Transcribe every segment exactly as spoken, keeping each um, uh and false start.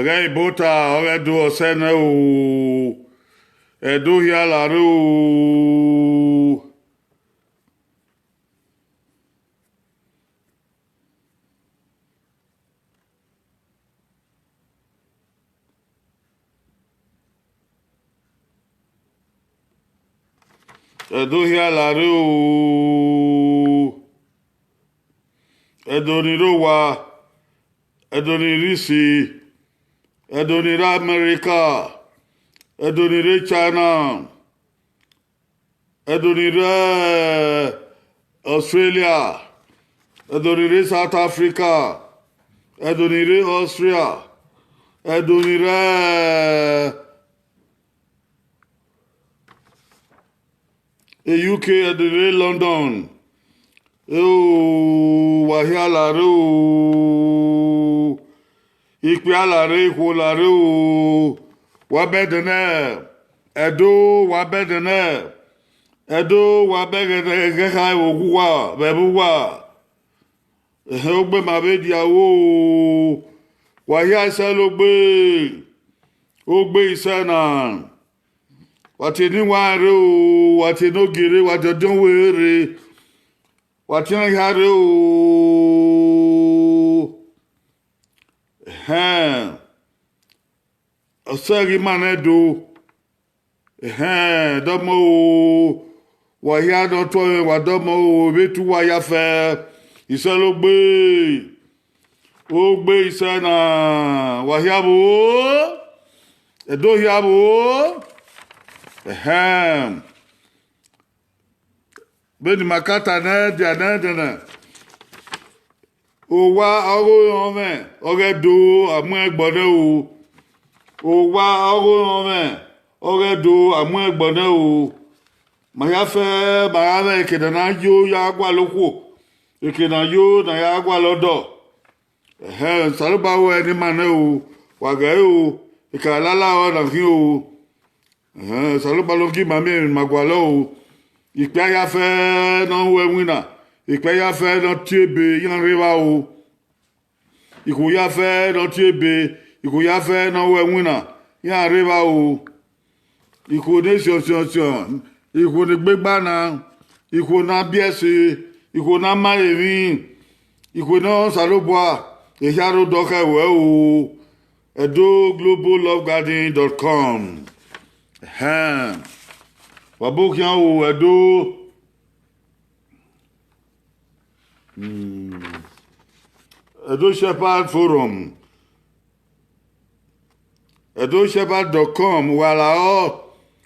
Ẹghẹ Ibota ọghe Ẹdo ọsẹ nẹ o, Ẹdo hia la rre o. Ẹdo hia la rre o. Ẹdo ni rre owa, Ẹdo ni rre isi, Ẹdo ni rre America, Ẹdo ni rre China, Ẹdo ni rre Australia, Ẹdo ni rre South Africa, Ẹdo ni rre Austria, Ẹdo ni rre e U K, Ẹdo ni rre London. Eo, wa hia la rre o. Ikpia la rre, ikhuo la rre o. Wa bẹdẹ nẹ, Ẹdo, wa bẹdẹ nẹ. Ẹdo, wa bẹghe ẹghẹ kha vbe owa uwa, vbe ẹvbo uwa. Ehẹn, ogbe ma vbe dia ru o. Wa hia isẹ la ogbe, ogbe isẹ na. Wa tie eni uwa rre o, wa tie eni ogie rre, wa tie ọdiọn wẹ rre, wa tie iran hia rre o. Ehẹn, ọsẹ ghi ma nẹ do. Ehẹn, dọmọ o, wa hia ne ọ tuẹ mwẹ, wa dọmọ o, vbe te uwa ya fẹ, isẹ la ogbe, ogbe isẹ na, wa hia vbo, Ẹdo hia vbo. Ehẹn, vbene ima ka ta nẹ dia nẹ dẹnẹ, owa ọghe orọnmwẹ ọghe Ẹdo, a mu ẹn ẹgbọ nẹ o. Owa ọghe orọnmwẹ ọghe Ẹdo, a mu ẹn ẹgbọ nẹ o. Ma hia fẹ, ma gha mwẹ eke ne a na yo ya gualọ okhuo, eke ne a yo ne a ya gualọ ọdọ. Ehẹn, Osanobua ru ẹre ne ima nẹ o, wa ghẹ ẹre o, eke a lala ọre na khin o. Ehẹn, Osanobua ne ọ gie ima miẹn emwi ne ima gualọ o. Ikpia ya fẹ ne ọ ru ẹwinna, ikpia ya fẹ ne ọ tie ebe, iran rre evba o. Ikhuo ya fẹ ne ọ tie ebe, ikhuo ya fẹ ne ọ ru ẹwinna, iran rre evba o. Ikhuo ne siọn siọn siọn, ikhuo ne gbe egba na, ikhuo ne a biẹ ẹse, ikhuo ne a ma emwi, ikhuo ne Osanobua, ehia rre odọ khẹ ruẹ o. Edo Global Love Garden dot com. Ehẹn. Wa bu khian o, Edo. Hmm. Edo Shepherd Forum. Edo Shepherd dot com, wa la ọ,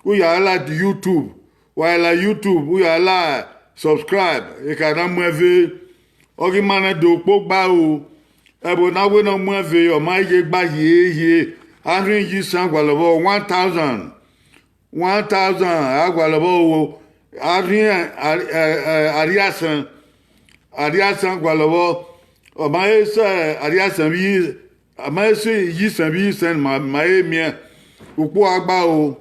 u ya la YouTube, wa la YouTube, u ya la subscribe, eka na mu ẹve. Ọ ghi ma nẹ do kpogba o, ẹvbo ne a wẹ ne ọ mu ẹve, ọ ma ye gba hiehiere, a rhiẹn iye isan gualọ vbọ, one thousand, one thousand a gualọ vbọ o, a rhiẹn a-, ẹ, ẹ, arriasan, arriasan gualọ vbọ, ọ ma he sẹ arriasan vbe, a ma he sẹ iye isan vbe iye isan ma, ma he miẹn, ukpo a gba o,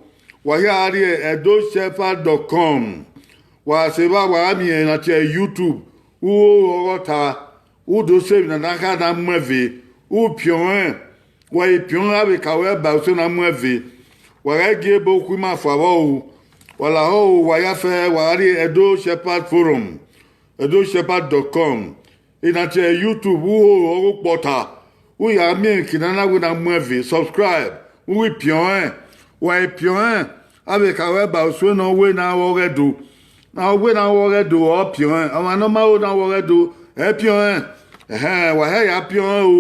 wa hia rrie edo shepherd dot com, wa se evba wa gha miẹn na tie YouTube, u ho ọghọta, u do sẹ emwi ne a na kha na mu ẹve, u piọn rẹn, wa i piọn rẹn avbe ka wẹ ba usẹ na mu ẹve, wa ghẹ gie ebe okhuo ima fua vbọ o, wa lahọ o, wa ya fẹ, wa gha rrie Edo Shepherd Forum, edo shepherd dot com, ena tie YouTube, u ho ọghe ukpọta, u ya miẹn emwi ke ne a na wẹ na mu ẹve, subscribe, u ghi piọn rẹn, wa i piọn rẹn, avbe ka wẹ ba usẹ ne ọ wẹ ne a vbe ọghẹ do, ne ọ wẹ ne a vbe ọghẹ do, ọ piọn rẹn, ọmwa ne ọ ma ho ne a vbe ọghẹ do, ẹ piọn rẹn, ẹhẹn, wa hẹ ya piọn rẹn o,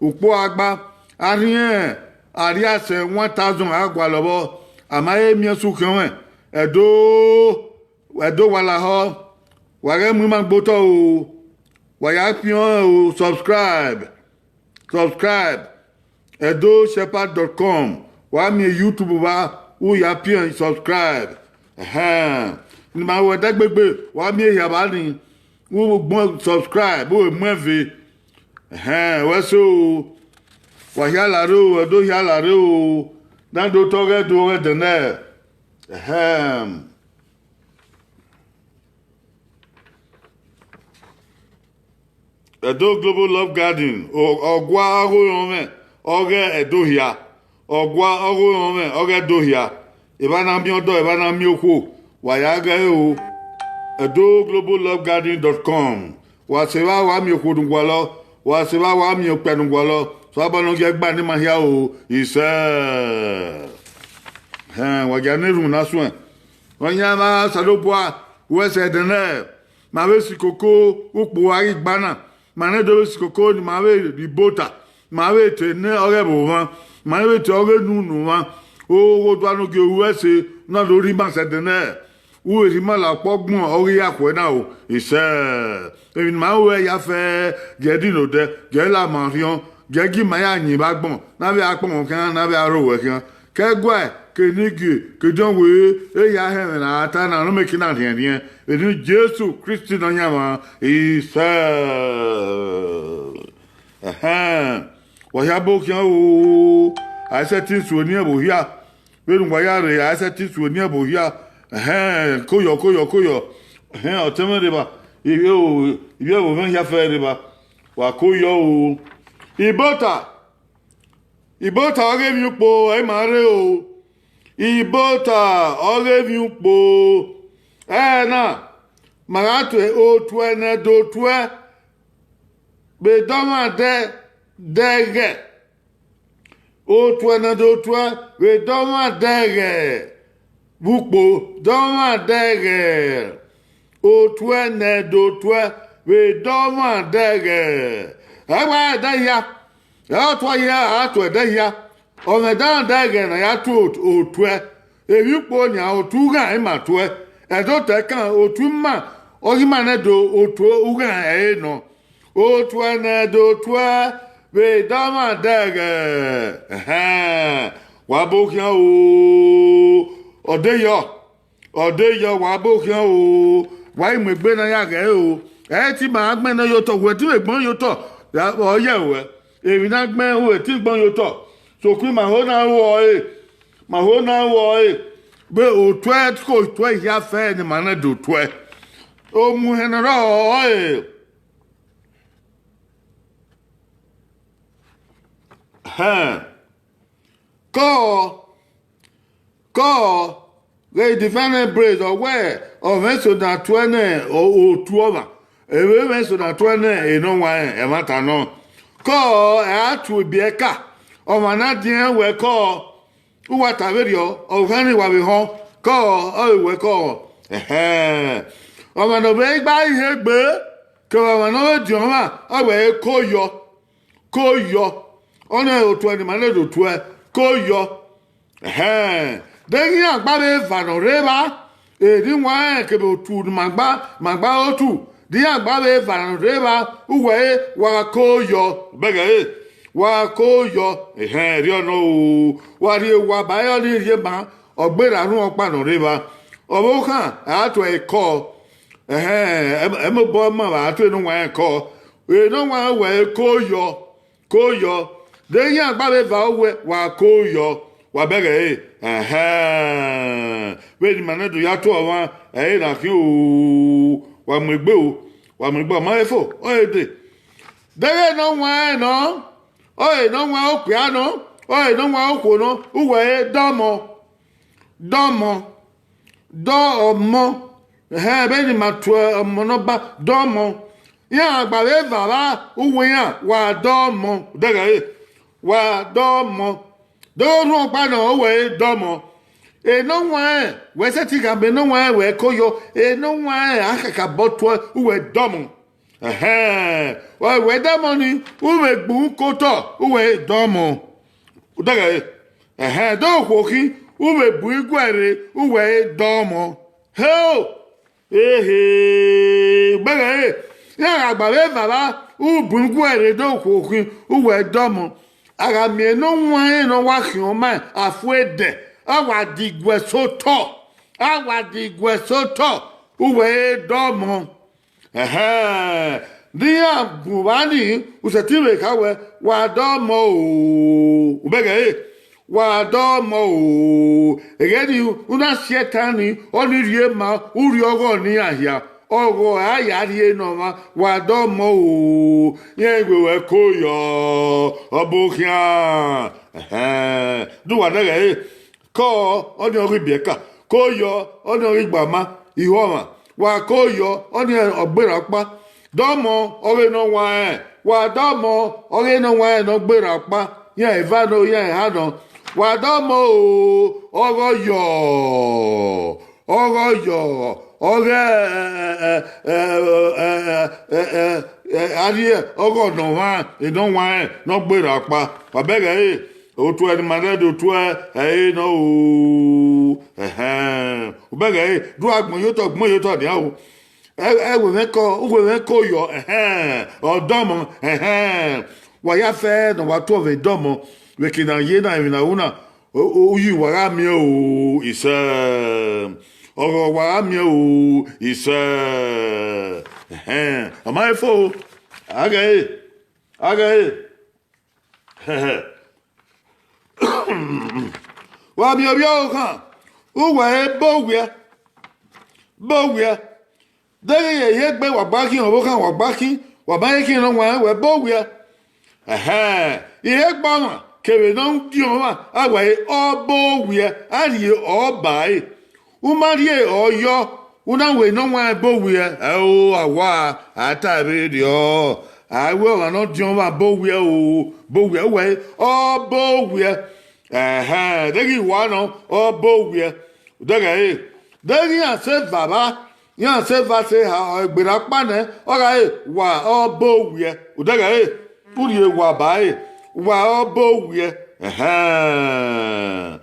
ukpo a gba, a rhiẹn arriasan one thousand a gualọ vbọ, a ma he miẹn sukhiọn mwẹ, Edo, Edo wa lahọ, wa ghẹ mu ima gbe otọ o, wa ya piọn rẹn o, subscribe, subscribe, edo shepherd dot com, wa miẹn YouTube vba, u ya piọn subscribe, ẹhẹn, ne ima ru ẹdẹgbegbe, wa miẹn ehia vba ni, u gbọn subscribe, u mu ẹve, ẹhẹn, wẹ so o, wa hia la rre o, Edo hia la rre o, na do tọ ọghẹ do ọghẹ dẹnẹ, ẹhẹn. Edo Global Love Garden, ọ-, ọgua ọghe orọnmwẹ, ọghe Ẹdo hia, ọgua ọghe orọnmwẹ ọghe Ẹdo hia, evba na miẹn ọdọ, evba na miẹn okhuo, wa ya ghe ẹre o. Edo Global Love Garden dot com. Wa sẹ evba, wa miẹn okhuo ne u gualọ, wa sẹ evba, wa miẹn okpia ne u gualọ, sẹ ọba nọ gie gba ne ima hia o, isẹ. Ẹhẹn, wa gia ne erhunmwu na suẹn. Ọyẹnmwa Osanobua, wẹ sẹ ẹdẹ nẹ, ma vbe sikoko ukpo a ghi gba na, ma ne do vbe sikoko ne ima vbe rhie ibota, ma vbe te ne ọghe ẹvbo mwa, ma vbe te ọghe enu unu mwa, oghodua ne ogie ru ẹse na do rhie ima sẹ ẹdẹ nẹ, u vbe rhie ima la ọkpọ ọgbọn ọghe iyakhuẹ na o, isẹ. Emwi ne ima ru ẹre ya fẹ, gie ẹdin odẹ, gie la ma orhiọn, gie gie ima ya yin vbe agbọn, ne avbe akpọnmwọ khian, ne avbe aro wẹ khian. Ke ẹguae, ke enigie, ke ediọn wẹ, ehia hẹ ẹmwẹ ne a ta na, ne ọ miẹn ekin na rhiẹnrhiẹn. Vbe eni Jesu Kristi Nọyaẹnmwa, isẹ. Ẹhẹn, wa hia bo khian o, a i sẹtin su eni ẹvbo hia. Vbene uwa ya rre, a i sẹtin su eni ẹvbo hia. Ẹhẹn, koyọ, koyọ, koyọ. Ẹhẹn, ọtẹn mwẹ rre evba, ivbi o, ivbi ẹvbo mwẹ hia fẹ rre evba. Wa koyọ o. Ibota, ibota ọghe emwi ukpo, ẹ i ma rre o. Ibota ọghe emwi ukpo. Ẹna, ma gha tuẹ otuẹ ne Ẹdo tuẹ vbe dọmwadẹ dẹghẹ. Otuẹ ne Ẹdo tuẹ vbe dọmwadẹ ẹghẹ, vbe ukpo dọmwadẹ ẹghẹ. Otuẹ ne Ẹdo tuẹ vbe dọmwadẹ ẹghẹ. Ẹ wa ẹdẹ hia, ẹ ọ tua hia, a tua ẹdẹ hia. Ọ mwẹ dọmwadẹ ẹghẹ ne a ya tu ot-, otuẹ. Emwi ukpo nian, otu ughan ima tuẹ. Ẹdotọ ẹkan, otu ima, ọghe ima ne Ẹdo, otu ughan ẹre nọ. Otuẹ ne Ẹdo tuẹ vbe dọmwadẹ ẹghẹ. Ẹhẹn, wa bo khian o. Ọ de yọ, ọ de yọ, wa bo khian o. Wa i mu egbe na ya ghẹ o. Ẹ i te ima gbẹn ne ọ ye otọ, wẹ te ima gbọn ye otọ, ọ yẹ ruẹ. Emwi na gbẹn, wẹ te ima gbọn ye otọ. Sokpan ima ho na ru ọre, ima ho na ru ọre. Vbe otuẹ ko tuẹ hia fẹ ne ima na do tuẹ. Omuhẹn ne ọ rrọọ ọre. Hẹn. Kọ, kọ, ghe Divine Embrace, ọ wẹ, ọ mwẹ eso na tuẹ ne o-, otu ọmwa. Emwi mwẹ eso na tuẹ ne enọwanrẹn, ẹmwata nọ. Kọ, ẹ a tu ebiẹka, ọmwa na diẹn wẹ kọ, uwa ta vberriọ, ọ gha rhin wa vbe họn, kọ, ọ vbe wẹ kọ. Ẹhẹn. Ọmwa ne ọ vbe gba ihe gbe, kevbe ọmwa ne ọ vbe diọn ọmwa, ọ wẹ ko yọ. Ko yọ, ọnii otuẹ ne ima na do tuẹ, ko yọ. Ẹhẹn, deghẹ iran gba vbe eva ne ọ rre evba, eni wanrẹn kevbe otu ne ima gba, ima gba re otu, de iran gba vbe eva ne ọ rre evba, uwẹ re wa ko yọ, bẹghe re, wa ko yọ. Ẹhẹn, erriọ nọ o, wa rhie owa ba ẹre ọnii rhie ma, ọ gberra rhunmwuda ọkpa ne ọ rre evba. Ọvbokhan, a tuẹ ekọ, ẹhẹn, ẹmobọ ma vbe a tuẹ ne uwa rẹn ekọ, eni uwa rẹn wẹ ko yọ. Ko yọ, deghẹ iran gba vbe eva uwẹ, wa ko yọ, wa bẹghe ẹre. Ẹhẹn, vbene ima na do ya tuẹ ọmwa, ẹre na khian o, wa mu egbe o, wa mu egbe, ọ ma he fo, ọ he dee. Deghẹ ne ọ wan ẹn nọ, ọ he ne ọ wan okpia nọ, ọ he ne ọ wan okhuo nọ, uwẹ re dọmọ, dọmọ, dọ ọmọ. Ẹhẹn, vbene ima tuẹ ọmọ ne ọ ba dọmọ. Iran gba vbe eva vba uwu iran, wa dọmọ. Dẹghẹ re, wa dọmọ. Deghẹ orhuọn ọkpa nọ, uwẹ re dọmọ. Ene ọ wan rẹn, wẹ sẹtin gha ma ene ọ wan rẹn, wẹ ko yọ. Ene ọ wan rẹn, a kakabọ tuẹ, uwẹ dọmọ. Ẹhẹn, ọ wẹ dọmọ ni, u vbe gbe uhunmwu ke otọ, uwẹ re dọmọ. Dẹghẹ re, ẹhẹn, do okhuo khin, u vbe bu iguẹ rre, uwẹ re dọmọ. Heo! Ehe, gbẹghẹ re, iran gha gba vbe eva vba, u bu iguẹ rre do okhuo khin, uwẹ dọmọ. A gha miẹn ne ọ wan rẹn ne ọ wa khian ọmaẹn, a fu ẹdẹ, a wa da iguẹ sẹ otọ, a wa da iguẹ sẹ otọ, uwẹ re dọmọ. Ẹhẹn, ne iran gun vba ni, u sẹtin vbe kha wẹ, wa dọmọ o, u bẹghe ẹre, wa dọmọ o, ẹghẹ ni u na si ẹtan ni, ọnii rhie ma, u rhie ọghọ ne iran hia. Ọghọ a ya rhie ne ọmwa, wa dọmọ o, iran wẹ wẹ ko yọ, ọ bo khian. Ẹhẹn, do uwa nẹghẹ ẹre. Kọ, ọnii ọghe ibiẹka. Ko yọ, ọnii ọghe igbama, ihuọmwa. Wa ko yọ, ọnii ọgberra ọkpa. Dọmọ, ọghe ne ọ wanrẹn. Wa dọmọ, ọghe ne ọ wanrẹn ne ọ gberra ọkpa. Iran eva nọ, iran eha nọ. Wa dọmọ o, ọghe ọ yọ, ọghe ọ yọ, ọghe a rhie ọghe ne ọ wanrẹn, ne ọ wanrẹn ne ọ gberra ọkpa. Wa bẹghe ẹre, otuẹ ne ima rre Ẹdo, otuẹ ẹre nọ o. Ẹhẹn, u bẹghe ẹre, do uwa gbẹn ye otọ, gbẹn ye otọ nian o. Ẹ, ẹvbo mwẹ kọ, uwẹ mwẹ ko yọ, ẹhẹn, ọ dọmọ, ẹhẹn. Wa ya fẹ ne wa tuẹ vbe dọmọ, vbe eke ne a ye na, emwi ne a ru na, u, u, uyi wa gha miẹn o, isẹ. Ọghọ wa gha miẹn o, isẹ. Ẹhẹn, ọ ma he fo, a ghẹ ẹre, a ghẹ ẹre. Wa miẹn ovbi ọvbokhan, uwẹ re Bowiẹ, Bowiẹ. Deghẹ ye egbe wa gba khin, ọvbokhan wa gba khin, wa ma he khin ne ọ wanrẹn, wẹ Bowiẹ. Ẹhẹn, ihe egbe ọmwa kevbe ne ọ diọn ọmwa, a wẹ re ọ Bowiẹ, a rhie ọ ba ẹre. U ma rhie ọ yọ, u na wẹ ne ọ wanrẹn Bowiẹ, ẹo, a wa, a ta ẹvbe rriọ, a wẹ ọmwa ne ọ diọn ọmwa Bowiẹ o, Bowiẹ, uwẹ re ọ Bowiẹ. Ẹhẹn, deghẹ wa nọ, ọ Bowiẹ, u dẹghe ẹre. Deghẹ iran sẹ eva vba, iran sẹ eva sẹ eha, ọ gberra ọkpa nẹ, ọ gha re wa ọ Bowiẹ, u dẹghe ẹre, u rhie wa ba ẹre, wa ọ Bowiẹ. Ẹhẹn,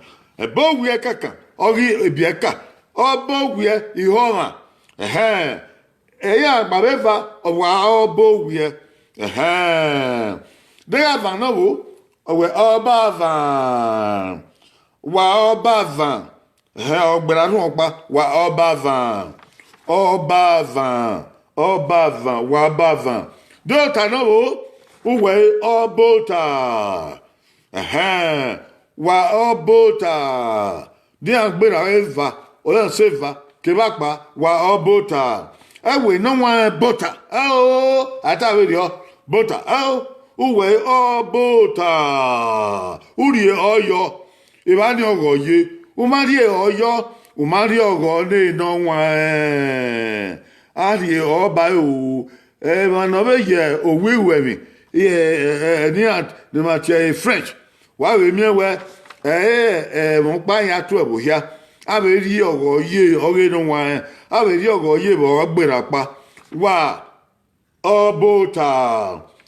Bowiẹ kankan, ọ ghi ibiẹka, ọ Bowiẹ, ihuọmwa. Ẹhẹn, iran gba vbe eva, ọ wa ọ Bowiẹ. Ẹhẹn, deghẹ avan nọ vbo, ọ wẹ ọ ba avan, wa ọ ba avan. Ẹhẹn, ọ gberra rhuọn ọkpa, wa ọ ba avan, ọ ba avan, ọ ba avan, wa ba avan. De ota nọ vbo, uwẹ re ọ bota. Ẹhẹn, wa ọ bota. Dian gberra eva, ọ ya sẹ eva, kevbe akpa, wa ọ bota. Ẹwe ne ọ wanrẹn bota, ẹo, a ta vbe rriọ, bota, ẹo, uwẹ re ọ bota. U rhie ọ yọ, evba ni ọghọ ye, u ma rhie ọ yọ, u ma rhie ọghọ ne ne ọ wanrẹn. A rhie ọ ba ẹre o, emwa ne ọ vbe ye owiruẹmwi, ne iran ne ma tie ẹre French, wa vbe miẹn wẹ, ẹre ẹmwẹ ọkpa iran tuẹ vbe ohia, a vbe rhie ọghọ ye ọghe ne ọ wanrẹn, a vbe rhie ọghọ ye vbe ọ gberra ọkpa. Wa ọ bota,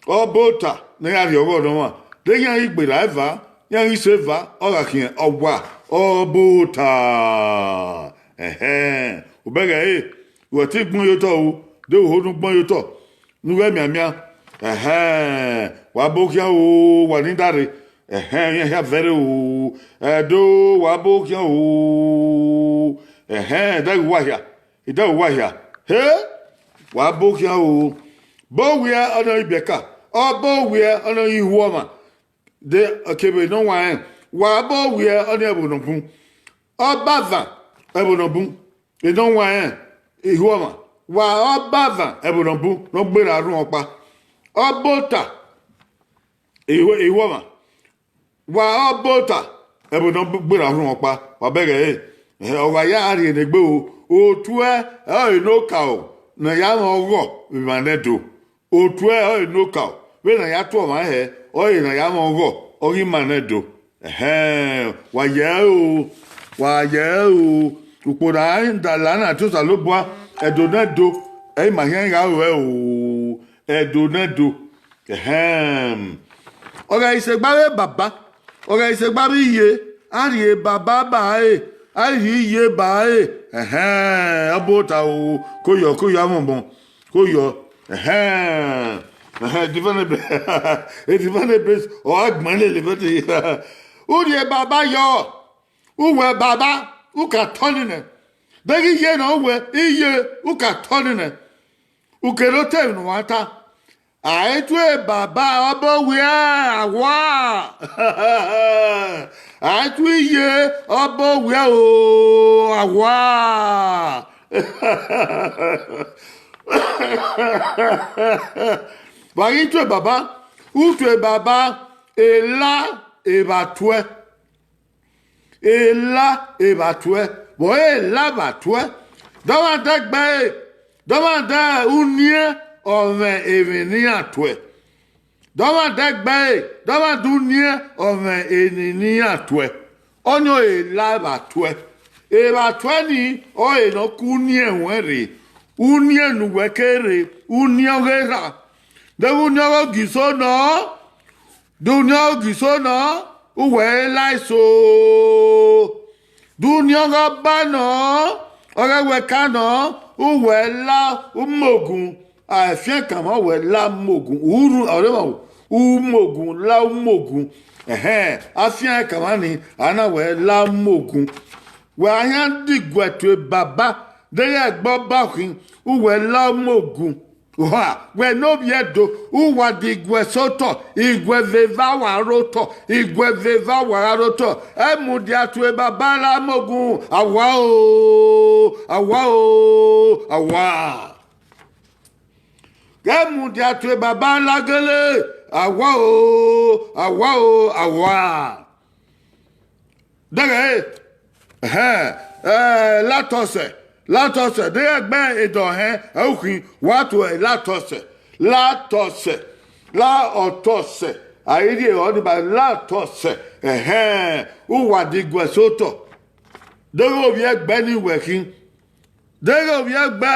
ọ bota ne iran rhie ọghọ ne ọmwa, de iran ghi gberra eva, iran ghi sẹ eva, ọ gha khian ọwa, ọ bota. Ẹhẹn, u bẹghe ẹre, wẹ te gbọn ye otọ o, de u ho ne u gbọn ye otọ, ne u ghẹ mianmian. Ẹhẹn, wa bo khian o, wa ni da rre. Ẹhẹn, iran hia vẹrre o, Ẹdo, wa bo khian o. Ẹhẹn, daghe uwa hia, daghe uwa hia. He, wa bo khian o. Bowiẹ ọnii ibiẹka, ọ Bowiẹ ọnii ihuọmwa. De kevbe ne ọ wanrẹn, wa Bowiẹ ọnii ẹvbo ne ọ bun, ọ ba avan ẹvbo ne ọ bun, ne ọ wanrẹn ihuọmwa, wa ọ ba avan ẹvbo ne ọ bun ne ọ gberra rhuọn ọkpa, ọ bota ihuọmwa, wa ọ bota ẹvbo ne ọ gberra rhuọn ọkpa, wa bẹghe ẹre. Ọ gha ya rhie ne egbe o, otuẹ ọre ne okaro ne a ya mwẹ ọghọ vbe ima ne Ẹdo. Otuẹ ọre ne okaro, vbene a ya tuẹ ọmwa hẹ, ọre ne a ya mwẹ ọghọ, ọ ghi ima ne Ẹdo. Ẹhẹn, wa yẹ ẹre o, wa yẹ ẹre o. Ukpo ne a da la na te Osanobua, Ẹdo ne Ẹdo, ẹ i ma khian gha ruẹ o, Ẹdo ne Ẹdo. Ẹhẹn, ọ gha isegba vbe baba, ọ gha isegba vbe iye, a rhie baba ba ẹre, a rhie iye ba ẹre. Ẹhẹn, ọ bota o, ko yọ, ko yọ, amọmọ, ko yọ. Ẹhẹn, ẹhẹn, divine, divine base, ọ gha gbẹn lele vbe te. U rhie baba yọ, u wẹ baba, u ka tọ nene. Deghẹ iye ne ọ wẹ iye, u ka tọ nene. U kere otọ emwi ne uwa ta. A i tue baba ọ Bowiẹ, awa. A i tue iye ọ Bowiẹ o, awa. Wa ghi tue baba, u tue baba, ela evba tuẹ. Ela evba tuẹ, vbe ọre ela evba tuẹ, dọmwadẹ gbe ẹre, dọmwadẹ uniẹn ọ mwẹ emwi ne iran tuẹ. Dọmwadẹ gbe ẹre, dọmwadẹ uniẹn ọ mwẹ eni ne iran tuẹ. Ọnii ọre ela evba tuẹ. Evba tuẹ nii ọre ne ọ ke uniẹn ruẹn rre, uniẹn ne uwẹ ke rre, uniẹn ọghe erha. Deghẹ uniẹn ọghe ogiso nọ, de uniẹn ọghe ogiso nọ, uwẹ i la eso. De uniẹn ọghe ọba nọ, ọghe ẹwẹka nọ, uwẹ i la umogun. A fian kan mwa, uwẹ i la umogun. Uru, ọre ma, umogun, la umogun. Ẹhẹn, a fian kan mwa ni, a na wẹ i la umogun. Wẹ a yan diguẹ tue baba, deghẹ ẹgbẹ ọba khin, uwẹ i la umogun. Oha, wẹ ne ovbi Ẹdo, uwa diguẹ sẹ otọ, iguẹ vbe eva wa rre otọ, iguẹ vbe eva wa gha rre otọ. Ẹ mudia tue baba la umogun, awa o, awa o, awa. Ghẹ mudia tue baba la gele, awa o, awa o, awa. Dẹghẹ ẹre, ẹhẹn, ẹ, latọsẹ, latọsẹ, deghẹ ẹgbẹ edọhẹn, ẹ, u khin, wa tuẹ latọsẹ, latọsẹ, la ọtọsẹ, a i rhie ọnii ba latọsẹ, ẹhẹn, uwa diguẹ sẹ otọ. Deghẹ ovbi ẹgbẹ ni wẹ khin, deghẹ ovbi ẹgbẹ,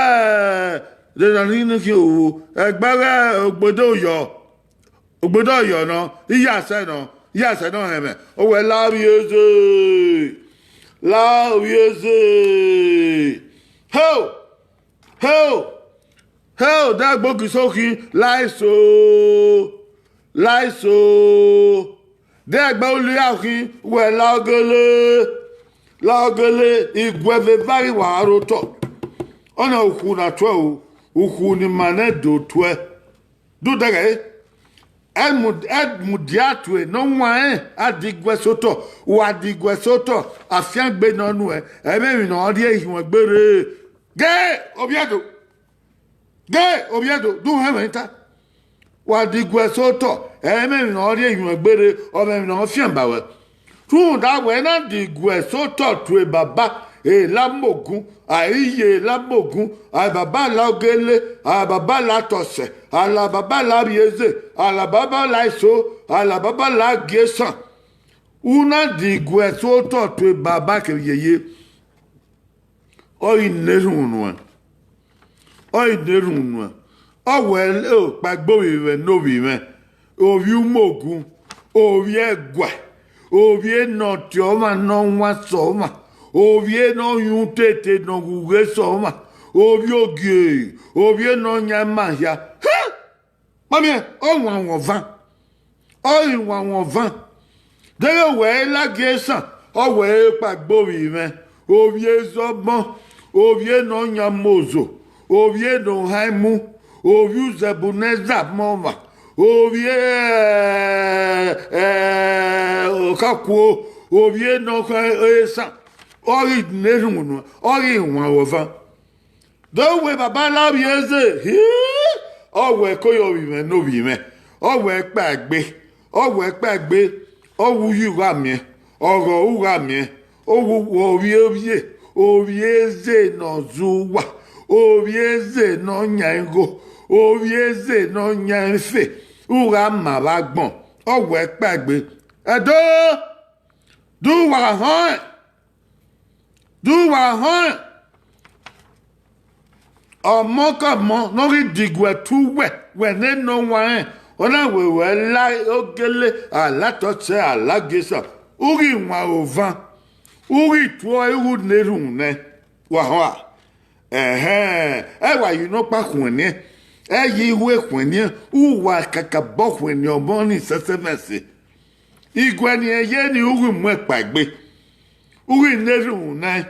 de na ni ni khin o, ẹgbẹ ọghe Ogbede Ọyọ, Ogbede Ọyọ nọ, Iyasẹ nọ, Iyasẹ nọ hẹnmwẹ, ọ wẹ la ovbi eze, la ovbi eze. Heo, heo, heo, de ẹgbẹ ogiso khin, la eso, la eso. De ẹgbẹ ulia khin, wẹ la ọgele, la ọgele, iguẹ vbe eva ghi wa rre otọ. Ọna ukhu na tuẹ o, ukhu ne ima nẹ do tuẹ. Dudẹghẹ, ẹ mu-, ẹ mudia tue ne ọ wan rẹn, a diguẹ sẹ otọ, wa diguẹ sẹ otọ, afiangbe ne ọ nuẹ, ẹmwẹ emwi ne ọ rhie ihuẹn gbe rre. Ghe ovbi Ẹdo, ghe ovbi Ẹdo, du hẹnmwẹ ta. Wa diguẹ sẹ otọ, ẹmwẹ emwi ne ọ rhie ihuẹn gbe rre, ọ mwẹ emwi ne ọ fian ba ruẹ. Rhunmwuda wẹ na diguẹ sẹ otọ tue baba, elamogun, a i ye elamogun, a baba la ọgele, a baba la tọsẹ, a la baba la vbieze, a la baba la eso, a la baba la giesan. U na diguẹ sẹ otọ tue baba kevbe yeye. Ọ ghi na erhunmwu nuẹn, ọ ghi na erhunmwu nuẹn. Ọ wẹ okpaegbe ovbi mwẹ ne ovbi mwẹ, ovbi umogun, ovbi ẹguae, ovbi ne ọ tie ọmwa ne ọ wan sẹ ọmwa, ovbi ne ọ yọn utete ne ọ ghughe sẹ ọmwa, ovbi ogie, ovbi ne ọ yan ima hia. Hẹ! Ma miẹn, ọ wanwan ọvan, ọ ghi wanwan ọvan. Deghẹ wẹ i la gie esan, ọ wẹ i kpaegbe ovbi mwẹ, ovbi ezọbọ, ovbi ne ọ yan mozo, ovbi ne ọ han imu, ovbi uzẹbu ne ẹza mọ ọmwa, ovbi, ẹ, ẹ, okhakuo, ovbi ne ọ khọn esan, ọ ghi na erhunmwu nuẹn, ọ ghi wanwan ọvan. Do wẹ baba la vbieze, hi, ọ wẹ ko ye ovbi mwẹ ne ovbi mwẹ, ọ wẹ kpaegbe, ọ wẹ kpaegbe, ọ wẹ uyi u gha miẹn, ọghọ u gha miẹn, ọ wẹ ovbi ovbi, ovbi eze ne ọ zẹ uwa, ovbi eze ne ọ yan igho, ovbi eze ne ọ yan ife, u gha ma vbe agbọn, ọ wẹ kpaegbe. Ẹdo, do wa họn ẹn, do wa họn ẹn. Ọmọ ke ọmọ ne ọ ghi diguẹ tu wẹ, wẹ ne nọ wanrẹn, ọ na wẹ wẹ la ogele, a la tọsẹ, a la gesa, u ghi wan ovan, u ghi tuẹ, u ghi na erhunmwu nẹ, wa họn a. Ẹhẹn, ẹ wa ye unọkpa khuẹnniẹn, ẹ ye iwe khuẹnniẹn, uwa kakabọ khuẹnniẹn ọmọ ni sẹsẹ mwẹ ẹse. Iguẹ ne irẹn ye ni u ghi mu ẹkpa egbe, u ghi na erhunmwu nẹ,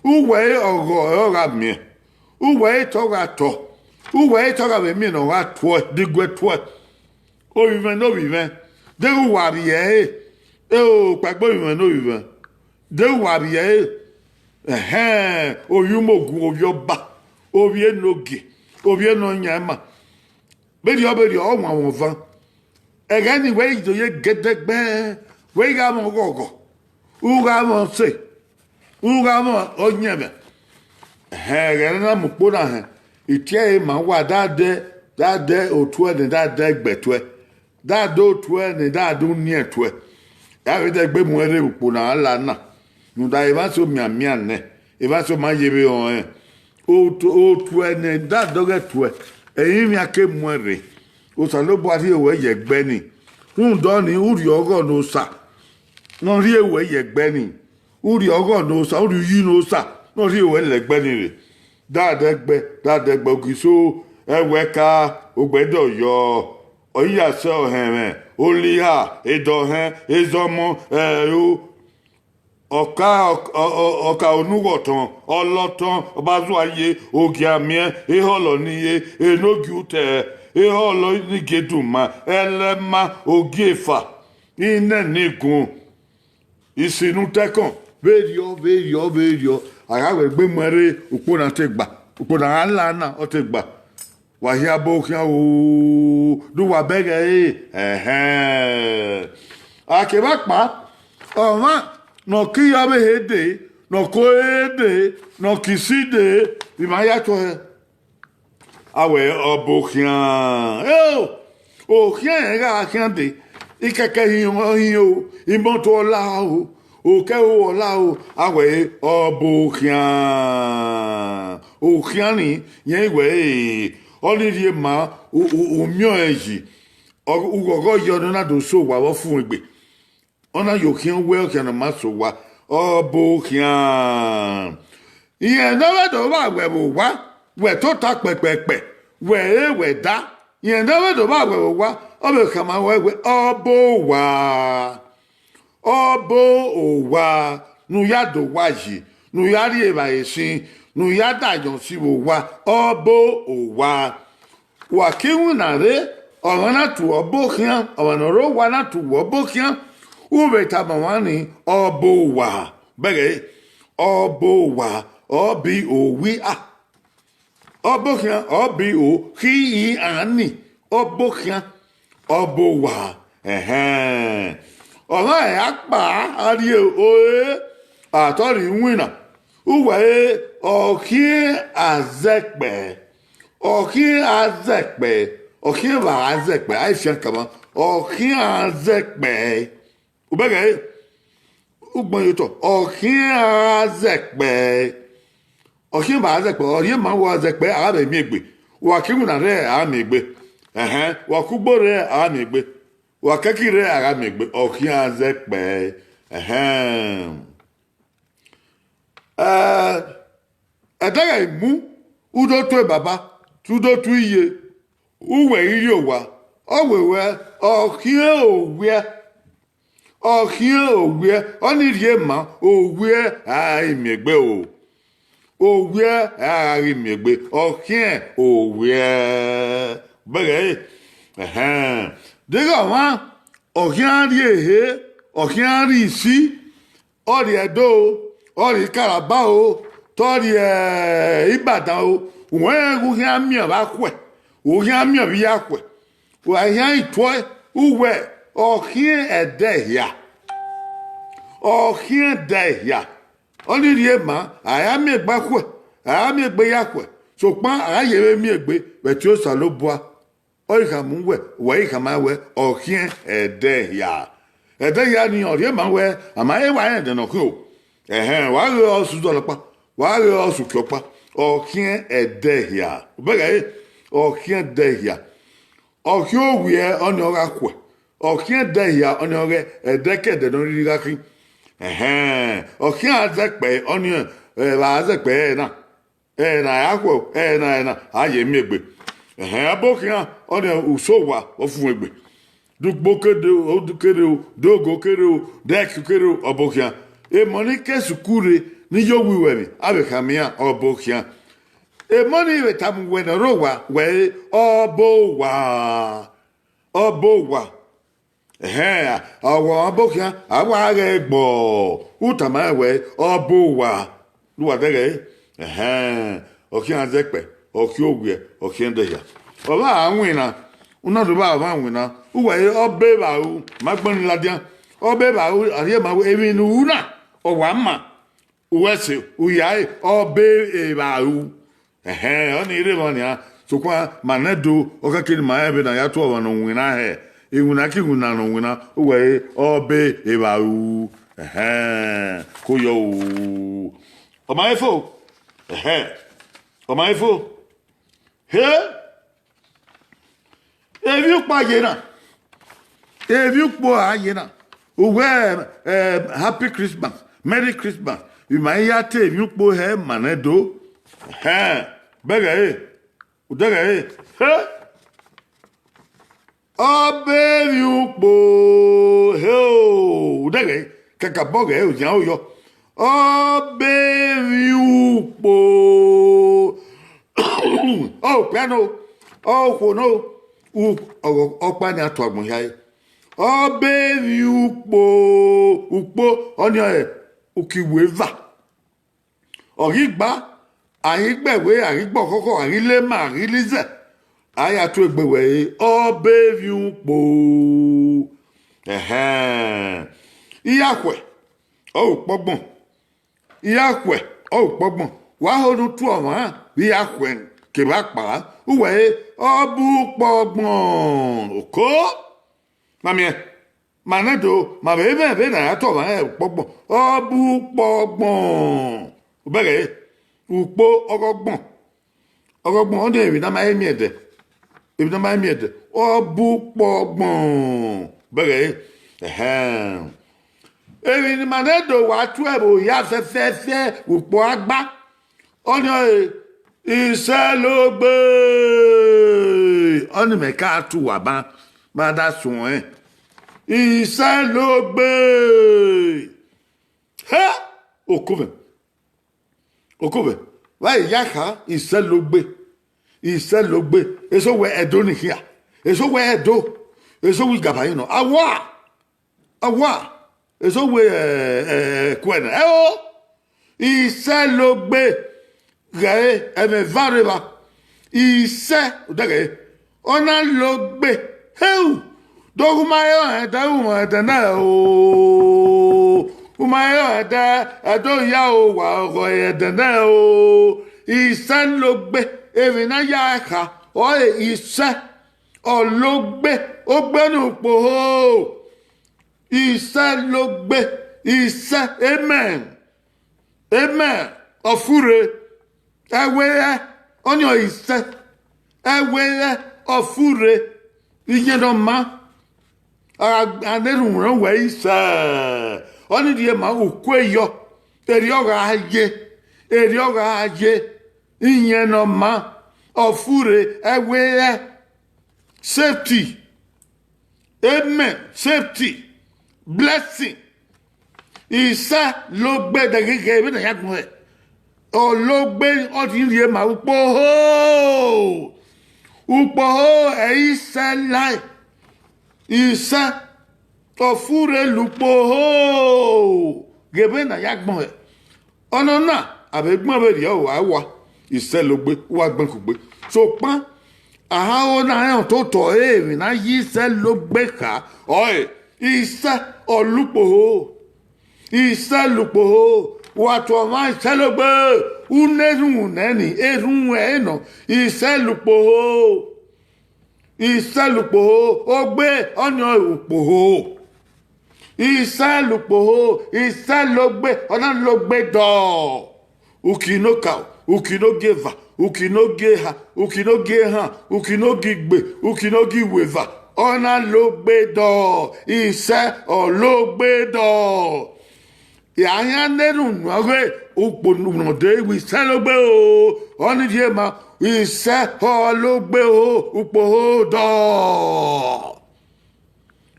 u wẹ ọghọ ọre ọ gha miẹn, u wẹ te ọ gha tọ, u wẹ te ọ gha vbe miẹn ne ọ gha tuẹ, diguẹ tuẹ. Ovbi mwẹ ne ovbi mwẹ, deghẹ uwa vbiẹ ẹre, e o, kpaegbe ovbi mwẹ ne ovbi mwẹ, deghẹ uwa vbiẹ ẹre, Ẹhẹn, ovbi umogun, ovbi ọba, ovbi enogie, ovbi enọyanma. Vberriọ vberriọ, ọ wanmwẹ ọvan. Ẹghẹ ni wẹ i do ye gẹdẹgbẹ, wẹ i gha mwẹ ọghọghọ, u gha mwẹ ọse, u gha mwẹ ọyẹnmwẹ. Ẹhẹn, ẹghẹ ne a na mu ukpo na hẹn, itiẹre ma wa da dẹ, da dẹ otuẹ nẹ, da dẹ ẹgbẹe tuẹ, da dẹ otuẹ nẹ, da dẹ uniẹn tuẹ. A vbe dẹ egbe mu ẹn rre vbe ukpo na la na, rhunmwuda emwa eso mianmian nẹ, emwa eso ma ye vbe rẹn ọnrẹn. Otu-, otuẹ ne da dọghẹ tuẹ, ẹrinmwian ke mu ẹn rre. Osanobua rhie ruẹ ye ẹgbẹ nii. Rhunmwuda ọnii, urhiọghọ ne Osa ne ọ rhie ruẹ ye ẹgbẹ nii. Urhiọghọ ne Osa, urhi uyi ne Osa ne ọ rhie ruẹ ye ẹgbẹ nii rre. Da dẹ ẹgbẹ, da dẹ ẹgbẹ, ogiso, ẹwẹka, ogbẹdẹ Ọyọ, ọ i ya sẹ ọhẹnmwẹ, oliha, edọhẹn, ezọmọ, ẹro, ọka, ọ-, ọ-, ọ-, ọka onughọtọn, ọlọtọn, ọbazuaye, ogiamiẹn, ehọlọ ni ye, enogie utẹ, ehọlọ ni gie dunma, ẹlẹma, ogiefa, inẹ ni gun, isinu tẹkọn, vberriọ, vberriọ, vberriọ, a gha wẹ egbe mu ẹn rre, ukpo na te gba, ukpo na gha la na, ọ te gba. Wa hia obọ khian o, do uwa bẹghe ẹre, ẹhẹn. A kevbe akpa, ọmwa ne ọ ke iyọ ọvbehe dee, ne ọ ke ore dee, ne ọ ke isi dee, vbe ima ya tuẹ hẹ? A wẹ obọ khian. Eo, okhian rẹn gha khian dee, ikẹkẹ hin ọ hin o, imoto ọ la o, okẹe ọ la o, a wẹ obọ khian. Okhian ni, rẹn i wẹ, ọ ni rhie ma, u, u, u miẹn ọnrẹn yi, ọ, ughọghọ yọ ne ọ na do sẹ owa vbe ọfumwegbe. Ọ na ye okhian wẹ okhian ne ọ ma sẹ owa, obọ khian. Rẹn ne ọ vbe do vba wẹ vbe owa, wẹ tota kpẹkpẹkpẹ, wẹ re wẹ da. Rẹn ne ọ vbe do vba wẹ vbe owa, ọ vbe khama ruẹ wẹ, obọ owa. Obọ owa, ne u ya da owa yi, ne u ya rri evbare sin, ne u ya da ayọn si vbe owa, obọ owa. Wa ke iwinna rre, ọmwa na tu obọ khian, ọmwa ne ọ rre owa na tu obọ khian, u vbe tama ọmwa ni, obọ owa. Bẹghe, obọ owa, ọ bi o wi a. Obọ khian, ọ bi o khi i an ni, obọ khian, obọ owa, ẹhẹn. Ọmwa ẹre akpa a rrie ore, a tọ rhie iwinna, u wẹ re, ọ khian azẹkpẹ, ọ khian azẹkpẹ, ọ khian vbe azẹkpẹ, a i fian kama, ọ khian azẹkpẹ. U bẹghe ẹre, ugbẹn ye otọ, ọ khian azẹkpẹ. Ọ khian vbe azẹkpẹ, ọ rhie ma wẹ azẹkpẹ, a gha vbe miẹn egbe. Wa ke iwinna rre, a gha miẹn egbe. Ẹhẹn, wa ke ugbo rre, a gha miẹn egbe. Wa ke ẹki rre, a gha miẹn egbe. Ọ khian azẹkpẹ. Ẹhẹn. Ẹ, ẹdẹghẹ i mu, u do tue baba, te u do tue iye, u wẹ i rrie owa, ọ wẹ wẹ, ọ khian owiẹ, ọ khian owiẹ, ọ ni rhie ma, owiẹ a i miẹn egbe o. Owiẹ a ghi miẹn egbe, ọ khian owiẹ. Bẹghe ẹre, ẹhẹn. Deghẹ ọmwa, ọ khian rrie ehe, ọ khian rrie isi, ọ rrie Ẹdo o, ọ rrie Ikaraba o, te ọ rrie Ibadan o, u rẹn ghe u khian miẹn vbe akhuẹ, u khian miẹn vbe iyakhuẹ, wa khian tuẹ, u wẹ, ọ khian ẹdẹ hia, ọ khian ẹdẹ hia. Ọ ni rhie ma, a ya miẹn egbe akhuẹ, a ya miẹn egbe iyakhuẹ, sokpan a ya vbe miẹn egbe vbe ẹtin Osanobua. Ọ i khama uwẹ, wẹ i khama wẹ, ọ khian ẹdẹ hia. Ẹdẹ hia ni ọ rhie ma wẹ, a ma he wa rẹn ẹdẹ ne ọ khian o. Ẹhẹn, wa ghe ọre ọ sẹ udọlọ ọkpa, wa ghe ọre ọ sẹ uki ọkpa, ọ khian ẹdẹ hia. Ubẹghe ẹre, ọ khian ẹdẹ hia. Ọ khian owiẹ ọnii ọ gha khuẹ, ọ khian ẹdẹ hia ọnii ọ ghẹ ẹdẹkẹdẹ ne ọ rhirhi gha khin. Ẹhẹn, ọ khian azẹkpẹ ọnii, ẹ, vbe azẹkpẹ ẹre na. Ẹna a ya khuẹ, ẹna, ẹna, a ye miẹn egbe. Ẹhẹn, obọ khian ọnii uso owa vbe ọfumwegbe. Do ugbo kede o, do kede o, do ogo kede o, do ẹki kede o, obọ khian. Emọ ni ke sukuru rre, ne I ye owiẹ ruẹ emwi, a vbe khama iran, obọ khian. Emọ ni vbe tama uwẹ ne ọ rre owa, wẹ re, obọ owa, obọ owa. Ẹhẹn, ọ wa obọ khian, a wa ghẹ gbọ, u tama rẹn wẹ, obọ owa. Ne uwa dẹghẹ ẹre, ẹhẹn, ọ khian zẹ kpẹ, ọ khian owiẹ, ọ khian ẹdẹhia. Ọ vbe a winna, u na do vbe a winna, uwa re ọbe evba ru, ma gbẹn ọnii ladian, ọbe evba ru, a rhie ma wẹ emwi ne u ru na, ọ wa ma, uwẹ ẹse, u ya re ọbe evba ru. Ẹhẹn, ọnii rre emwa nian, sokpan ma nẹ do, ọ khẹke ne ima rẹn vbene a ya tuẹ ọmwa ne ọ winna hẹ, iwinna ke iwinna ne ọ winna, uwa re ọbe evba ru. Ẹhẹn, ko yọ o. Ọ ma he fo, ẹhẹn, ọ ma he fo. He, emwi ukpo a ye na, emwi ukpo a ye na. Uwẹ, eh, Happy Christmas, Merry Christmas. Ima i ya te emwi ukpo hẹ ma nẹ do. Ẹhẹn, bẹghe ẹre, u dẹghẹ ẹre. He, ọbe emwi ukpo, he o, u dẹghẹ ẹre, kakabọ ghẹ oyan oyọ. Ọbe emwi ukpo, ọ okpia nọ, ọ okhuo nọ, u-, ọ-, ọkpa ni a tu agbọn hia re. Ọbe emwi ukpo, ukpo, ọnii ọre uki weva. Ọ ghi gba, a ghi gbe ẹwe, a ghi gbe ọkhọkhọ, a ghi le ema, a ghi le izẹ, a ya tu egbe wẹ re, ọbe emwi ukpo. Ẹhẹn, irakhuẹ, ọ re ukpọgbọn. Irakhuẹ, ọ re ukpọgbọn. Wa ho ne u tuẹ ọmwa vbe irakhuẹ kevbe akpara, uwẹ re ọbe ukpọgbọn. Oko, ma miẹn, ma nẹ do, ma vbe mwẹ vbene a ya tuẹ ọmwa rẹn ukpọgbọn, ọbe ukpọgbọn. U bẹghe ẹre, ukpo ọghọgbọn. Ọghọgbọn, ọnii emwi ne a ma he miẹn ẹdẹ. Emwi ne a ma he miẹn ẹdẹ. Ọbe ukpọgbọn. Bẹghe ẹre. Ẹhẹn. Emwi ne ima nẹ do wa tuẹ vbe oya fẹfẹfẹ, ukpo agba. Ọnii ọre, isẹlogbe. Ọnii mẹ ka tu uwa ban, ma da suẹn. Isẹlogbe. He! Okovwẹ. Okovwẹ. Vbe a ya kha, isẹlogbe. Isẹlogbe. Eso wẹ Ẹdo ni khian. Eso wẹ Ẹdo. Eso wẹ igaba yi nọ. Awa! Awa! Eso wẹ, eh, eh, kuẹ na. Ẹo! Isẹlogbe. Ghẹ ẹmwẹ eva rre evba. Isẹ, odẹghẹ, ọ na logbe. Heu! Do ghe u ma he ọnrẹn ẹdẹ, u ma he ẹdẹ nẹ o. U ma he ọnrẹn ẹdẹ, ẹdẹ oya o, wa ọghọ ẹdẹ nẹ o. Isẹlogbe, emwi ne a ya kha, ọre isẹ, ọ logbe, ogbe ne ukpoho. Isẹlogbe, isẹ, amen. Amen. Ọ furre. Ẹwe hẹ, ọnii ọre isẹ. Ẹwe hẹ, ọ furre. Iyẹn ne ọ maa. A, a na erhunmwu rẹn wẹ isẹ. Ọnii rhie ma uku eyọ. Erriọ gha ye. Erriọ gha ye. Iyẹn ne ọ maa. Ọ furre. Ẹwe hẹ. Safety. Amen. Safety. Blessing. Isẹ logbe dẹghe vbene a ya gbọn hẹ. Ọ logbe, ọ rhie ma ukpoho. Ukpoho ẹ i sẹ lae. Isẹ, ọ furre lukpoho. Ghe vbene a ya gbọn hẹ. Ọnọna, a vbe gbẹn vberriọ, a wa, isẹlogbe, uwa gbẹn kugbe. Sokpan, a ha ho na rẹn ototọ emwi ne a ya isẹlogbe kha, ọre, isẹ ọ lukpoho. Isẹlukpoho, wa tuẹ ọmwa isẹlogbe, u na erhunmwu nẹ ni, erhunmwu ẹre nọ, isẹlukpoho. Isẹlukpoho, ogbe, ọnii ọre ukpoho. Isẹlukpoho, isẹlogbe, ọ na logbe dọọ. Uki ne okaro, uki ne ogieva, uki ne ogieha, uki ne ogiehan, uki ne ogiegbe, uki ne ogieweva, ọ na logbe dọọ. Isẹ ọ logbe dọọ. A khian na erhunmwu ọghe ukpo ne ọ dee wẹ isẹlogbe o, ọnii rhie ma, isẹ ọ logbe o, ukpoho dọọ.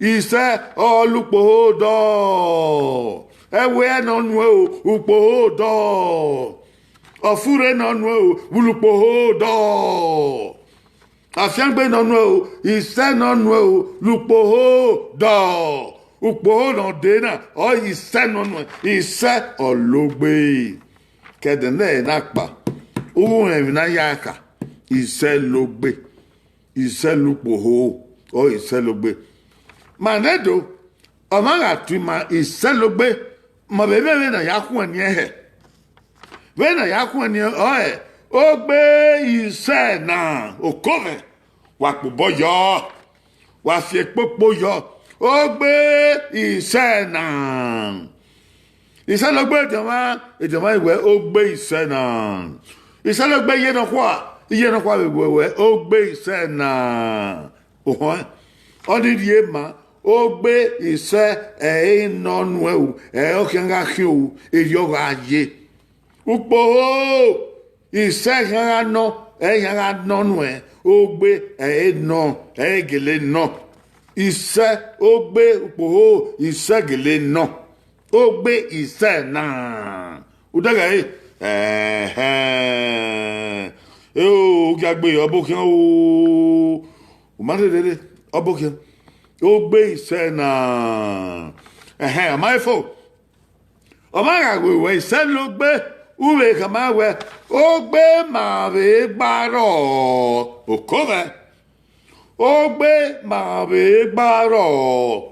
Isẹ ọ lukpoho dọọ. Ẹwe hẹ ne ọ nuẹn o, ukpoho dọọ. Ọ furre ne ọ nuẹn o, vbe lukpoho dọọ. Afiangbe ne ọ nuẹn o, isẹ ne ọ nuẹn o, lukpoho dọọ. Ukpoho ne ọ dee na, ọ isẹ ne ọ nuẹn, isẹ ọ logbe. Ke ẹdẹ ne ẹre na kpa, uwu rẹn emwi ne a ya kha, Isẹlogbe, Isẹlukpoho, ọ Isẹlogbe. Ma nẹ do, ọ ma gha tu ima Isẹlogbe, ma vbe vbe vbene a ya khuẹnniẹn hẹ. Vbene a ya khuẹnniẹn ọre, ogbe isẹ na, okomwẹ, wa kpobọ yọ, wa fi ekpokpo yọ, ogbe isẹ na. Isẹlogbe ediọnmwa, ediọnmwa wẹ ogbe isẹ na. Isẹlogbe iye nọkhua, iye nọkhua vbe wẹ wẹ ogbe isẹ na. Ohọn, ọ ni rhie ma, ogbe isẹ ẹre nọ nuẹn o, ẹre ọ khian gha khian o, erriọ ọ gha ye. Ukpoho, isẹ khian gha nọ, ẹre khian gha nọ nuẹn, ogbe ẹre nọ, ẹre gele nọ. Isẹ, ogbe ukpoho, isẹ gele nọ. Ogbe isẹ na. Udẹghẹ ẹre, ẹhẹn. Eo, u gia gbe ọbokhian o. U ma rherere, ọbokhian. Ogbe isẹ na. Ẹhẹn, ọ ma fo. Ọ ma gha wẹ wẹ Isẹlogbe, u vbe khama wẹ, ogbe ma vbe gba rrọọ, okomwẹ. Ogbe ma vbe gba rrọọ,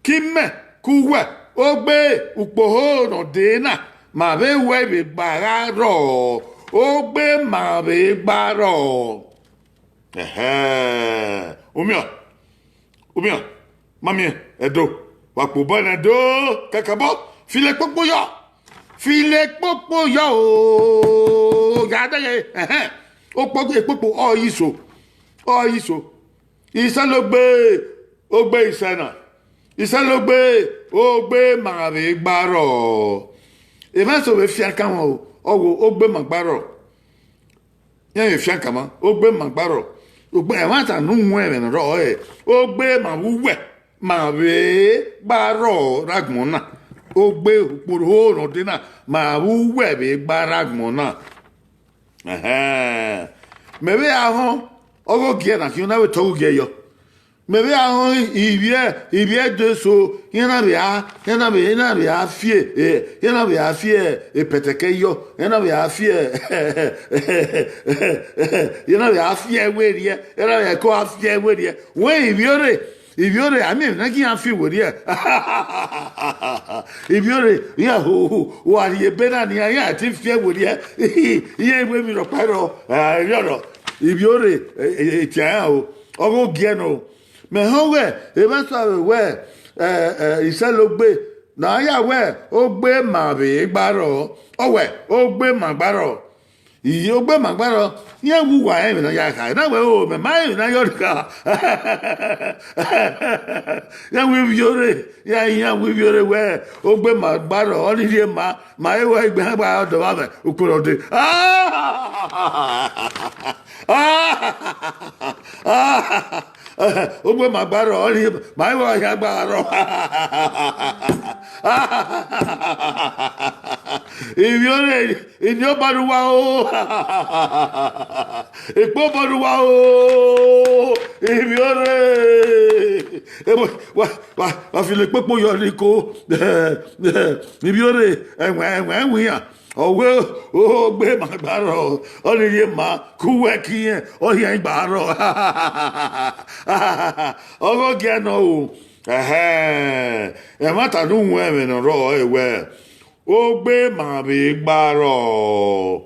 ke imẹ, ke uwẹ, ogbe ukpoho ne ọ dee na, ma vbe wẹ vbe gba gha rrọọ, ogbe ma vbe gba rrọọ. Ẹhẹn, u miẹn, u miẹn, ma miẹn, Ẹdo, wa kpobọ nẹ Ẹdo, kakabọ, filo ekpokpo yọ, filo ekpokpo yọ o, ya dẹghe, ẹhẹn, okpo, ekpokpo, ọ yi so, ọ yi so. Isẹlogbe, ogbe isẹ na. Isẹlogbe, ogbe ma vbe gba rrọọ. Emwa eso vbe fian kanmwa o, ọ wo ogbe ma gba rrọọ. Iran vbe fian kanmwa, ogbe ma gba rrọọ. Ogbe, ẹmwata ne u ru ẹmwẹ ne ọ rrọọ ọre, ogbe ma vbe uwẹ, ma vbe gba rrọọ rre agbọn na. Ogbe ukpoho ne ọ dee na, ma vbe uwẹ vbe gba rre agbọn na. Ẹhẹn. Mẹ vbe ra họn, ọghe ogiẹ na khian na vbe tọ ọghe ogiẹ yọ. Mẹ vbe ra họn ivbiẹ, ivbiẹ do eso, iran na vbe a, iran na vbe, iran na vbe a fie, eh, iran na vbe a fie, eh, epẹtẹkẹ yọ, iran na vbe a fie, iran na vbe a fie werriẹ, iran na vbe ko a fie werriẹ. Wẹ ivbiorre, ivbiorre, a miẹn emwi ne a gi iran fi werriẹ. Ivbiorre, iran ho, ho, wa rhie ebe na nian, iran ti fi werriẹ. Iran iwe emwi rhọkpa rrọọ, eh, erriọ rrọọ. Ivbiorre, eh, eh, eh, tian iran o. Ọghe ogiẹ nọ. Mẹ họn wẹ, emwa eso vbe wẹ, eh, eh, Isẹlogbe, ne a ya wẹ, ogbe ma vbe gba rrọọ. Ọ wẹ, ogbe ma gba rrọọ. Iye ogbe ma gba rrọọ, iran wu uwa rẹn emwi ne a ya kha. Na wẹ, o, mẹ ma rẹn emwi ne a ya kha. Iran wu ivbiorre, iran, iran wu ivbiorre wẹ, ogbe ma gba rrọọ, ọ ni rhie ma, ma he wẹ igbe iran gba rrọọ dọmwa mwẹ, ukpo rrọọ dee. Ogbe ma gba rrọọ, ọ ni, ma he wẹ iran gba rrọọ. Ivbiorre, ini obọ ne uwa o, ekpo obọ ne uwa o, ivbiorre, wa, wa, wa, wa filo ekpokpo yọ ni ko, ivbiorre, ẹwẹn, ẹwẹn, ẹwẹn iran, ọ wẹ, ogbe ma gba rrọọ, ọ ni rhie ma, ke uwẹ ke irẹn, ọ hiẹn gba rrọọ. Ọghe ogiẹ nọ o, ẹhẹn, ẹmwata ne u ru ẹmwẹ ne ọ rrọọ ọre wẹ, ogbe ma vbe gba rrọọ.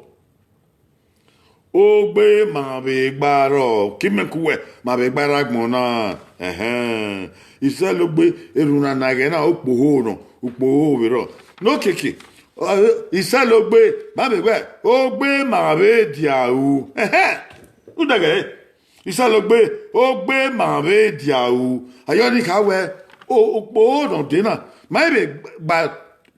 Ogbe ma vbe gba rrọọ, ke imẹ ke uwẹ ma vbe gba rre agbọn na. Ẹhẹn. Isẹlogbe, erhunmwu na na ẹghẹ na, ukpoho nọ, ukpoho vbe rrọọ. Ne okiekie, Isẹlogbe, ma vbe wẹ, ogbe ma vbe dia ru. Ẹhẹn. Udẹghẹ, Isẹlogbe, ogbe ma vbe dia ru. Ayọ ni kha wẹ, o, ukpoho ne ọ dee na, ma vbe gba,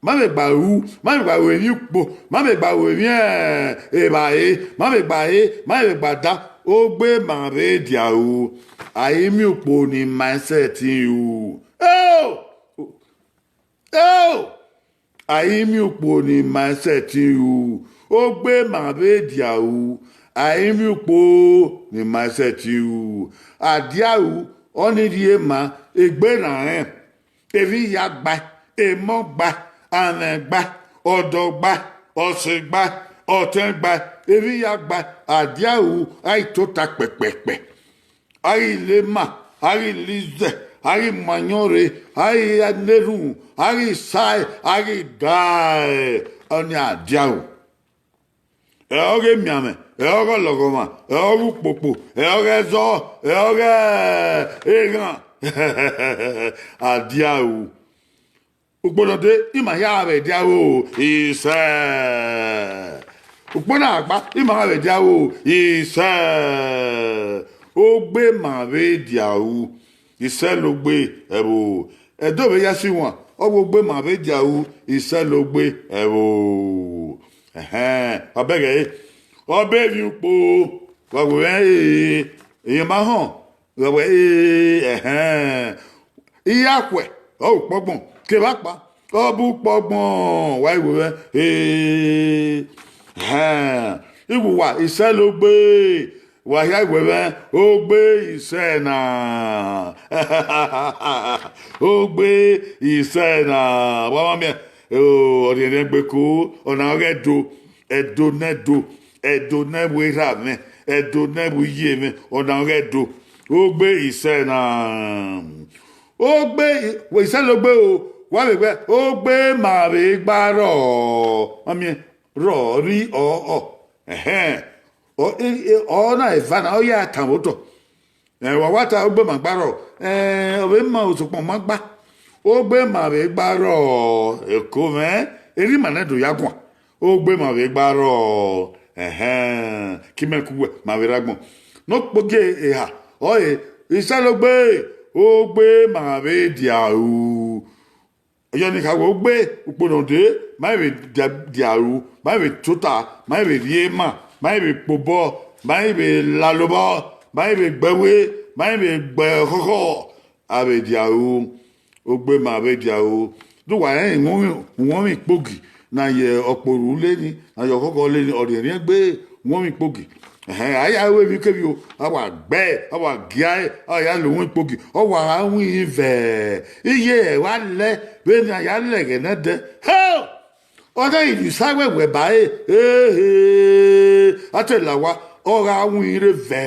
ma vbe gba ru, ma vbe gba ru emwi ukpo, ma vbe gba ru emwi, eh, evbare, ma vbe gba re, ma vbe gba da, ogbe ma vbe dia ru. A i miẹn ukpo ni ma sẹtin ru. Eo! Eo! A i miẹn ukpo ni ma sẹtin ru, ogbe ma vbe dia ru, a i miẹn ukpo ni ma sẹtin ru. A dia ru, ọ ni rhie ma, egbe na rẹn, emwi hia gbae, emọ gbae, amwẹ gbae, ọdọ gbae, ọse gbae, ọtẹn gbae, emwi hia gbae, a dia ru, a i tota kpẹkpẹkpẹ. A ghi le ma, a ghi le izẹ, a ghi mu ayọn rre, a ghi na erhunmwu, a ghi sae, a ghi dae, ọnii a dia ru. Ẹ ọghe emianmwẹ, ẹ ọghe ọlọghọmwa, ẹ ọghe ukpokpo, ẹ ọghe ẹzọ, ẹ ọghe eghan, a dia ru. Ukpo nọ dee, ima hia vbe dia ru isẹ. Ukpo na kpa, ima vbe dia ru isẹ. Ogbe ma vbe dia ru, isẹ logbe ẹvbo. Ẹdo vbe ya si wan, ọ wẹ ogbe ma vbe dia ru, isẹ logbe ẹvbo. Ẹhẹn, wa bẹghe ẹre. Ọ be emwi ukpo, wa wẹ mwẹ, ee, emwi ma họn, wa wẹ, ee, ẹhẹn. Iyakhuẹ, ọ ukpọgbọn, kevbe akpa, ọ bu ukpọgbọn, wa i wẹ mwẹ, ee, ẹhẹn. Iwuwa, isẹ logbe, wa hia wẹ mwẹ, ogbe isẹ na. Ogbe isẹ na. Wa ma miẹn, o, ọrriẹnrhiẹn gbe ko, ọna ọghe Ẹdo, Ẹdo ne Ẹdo, Ẹdo ne ẹvbo erha mwẹ, Ẹdo ne ẹvbo iye mwẹ, ọna ọghe Ẹdo. Ogbe isẹ na. Ogbe, wẹ isẹ logbe o, wa vbe wẹ, ogbe ma vbe gba rrọọ. Ma miẹn, rrọọ, rri ọ, ọ. Ẹhẹn. Ọ, e, e, ọ na eva na, ọ ya tama otọ. Ẹ, wa wa ta ogbe ma gba rrọọ, ẹ, ọ vbe ma osokpan ma gba. Ogbe ma vbe gba rrọọ, eko mwẹ, erha ima nẹ do ya guan. Ogbe ma vbe gba rrọọ, ẹhẹn, ke imẹ ku uwẹ ma vbe rre agbọn. Ne okpogie eha, ọre, isẹ logbe, ogbe ma vbe dia ru. Ọyọnii kha wẹ ogbe, ukpo nọ dee, ma i vbe dia, dia ru, ma i vbe tota, ma i vbe rhie ema, ma i vbe kpe obọ, ma i vbe lalo obọ, ma i vbe gbe ẹwe, ma i vbe gbe ọkhọkhọ, a vbe dia ru, ogbe ma vbe dia ru. De uwa rẹn uwọnmwi, uwọnmwi ikpogi na ye ọkporu leni, na ye ọkhọkhọ leni, ọrriẹnrhiẹn gbe uwọnmwi ikpogi. Ẹhẹn, a ya ru emwikemwi o, a wa gbe, a wa gia ẹre, a ya la uwọnmwi ikpogi, ọ wa gha winna vẹ iye ẹre wa lẹ vbene a ya lẹ ẹghẹ nẹdẹ. Hell! Ọ na ghi rhie isa wẹwẹ ba ẹre, ehe, a te la owa, ọ gha winna vẹ.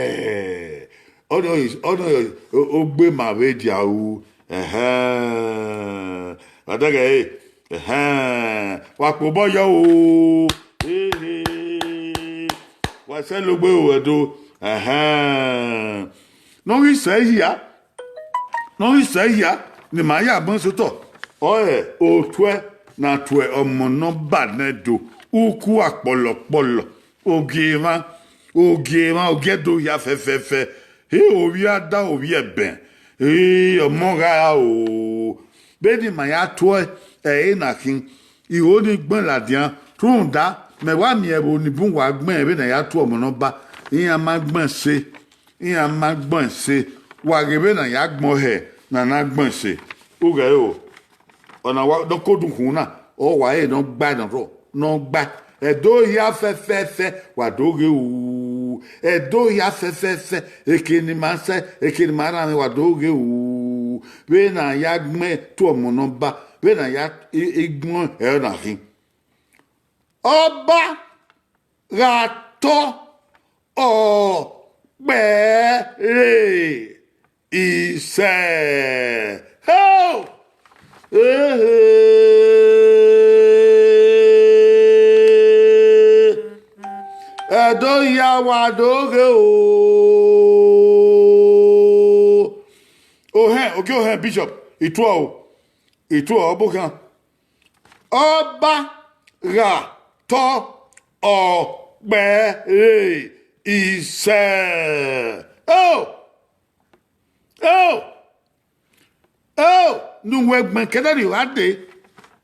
Ọnii, ọnii, ogbe ma vbe dia ru, ẹhẹn, a dẹghẹ ẹre, ẹhẹn, wa kpe obọ yọ o, ehe, wa sẹ logbe ru Ẹdo, ẹhẹn. Ne ọ ghi sẹ hia, ne ọ ghi sẹ hia, ne ima ya bọ sotọ, ọre otuẹ na tuẹ ọmọ ne ọ ba nẹ do, uku akpọlọkpọlọ, ogie emwa, ogie emwa, ogie Ẹdo hia fẹfẹfẹ, he ovbi ada, ovbi ẹbẹn, he ọmọ gha ra o. Vbene ima ya tuẹ ẹre na khin, igho ni gbẹn ladian, rhunmwuda mẹ wa miẹn ẹvbo ni bun wa gbẹn vbene a ya tuẹ ọmọ ne ọ ba, iran ma gbẹn ẹse, iran ma gbẹn ẹse, wa ghe vbene a ya gbẹn ọhẹ ne a na gbẹn ẹse. Ughẹ o, ọna wa ne ọ ke odukhunmwu na, ọ wa re ne ọ gba ne ọ rrọọ, ne ọ gba. Ẹdo hia fẹfẹfẹ, wa do ghe ru. Ẹdo hia fẹfẹfẹ, eke ne ima sẹ, eke ne ima rhanmwẹ, wa do ghe ru. Vbene a ya gbẹn tuẹ ọmọ ne ọ ba, vbene a ya i, i gbẹn ẹre na khin. Ọba gha tọ, ọ kpẹre isẹ. Ho! Ehe! Ẹdo hia, wa do ghe o. Ohẹn, ogie ohẹn, Bishop, I tuẹ o. I tuẹ, ọ bọ khian. Ọba gha tọ, ọ kpẹre isẹ. O! O! O! Ne uwẹ gbẹn kẹdẹ rhie gha dee.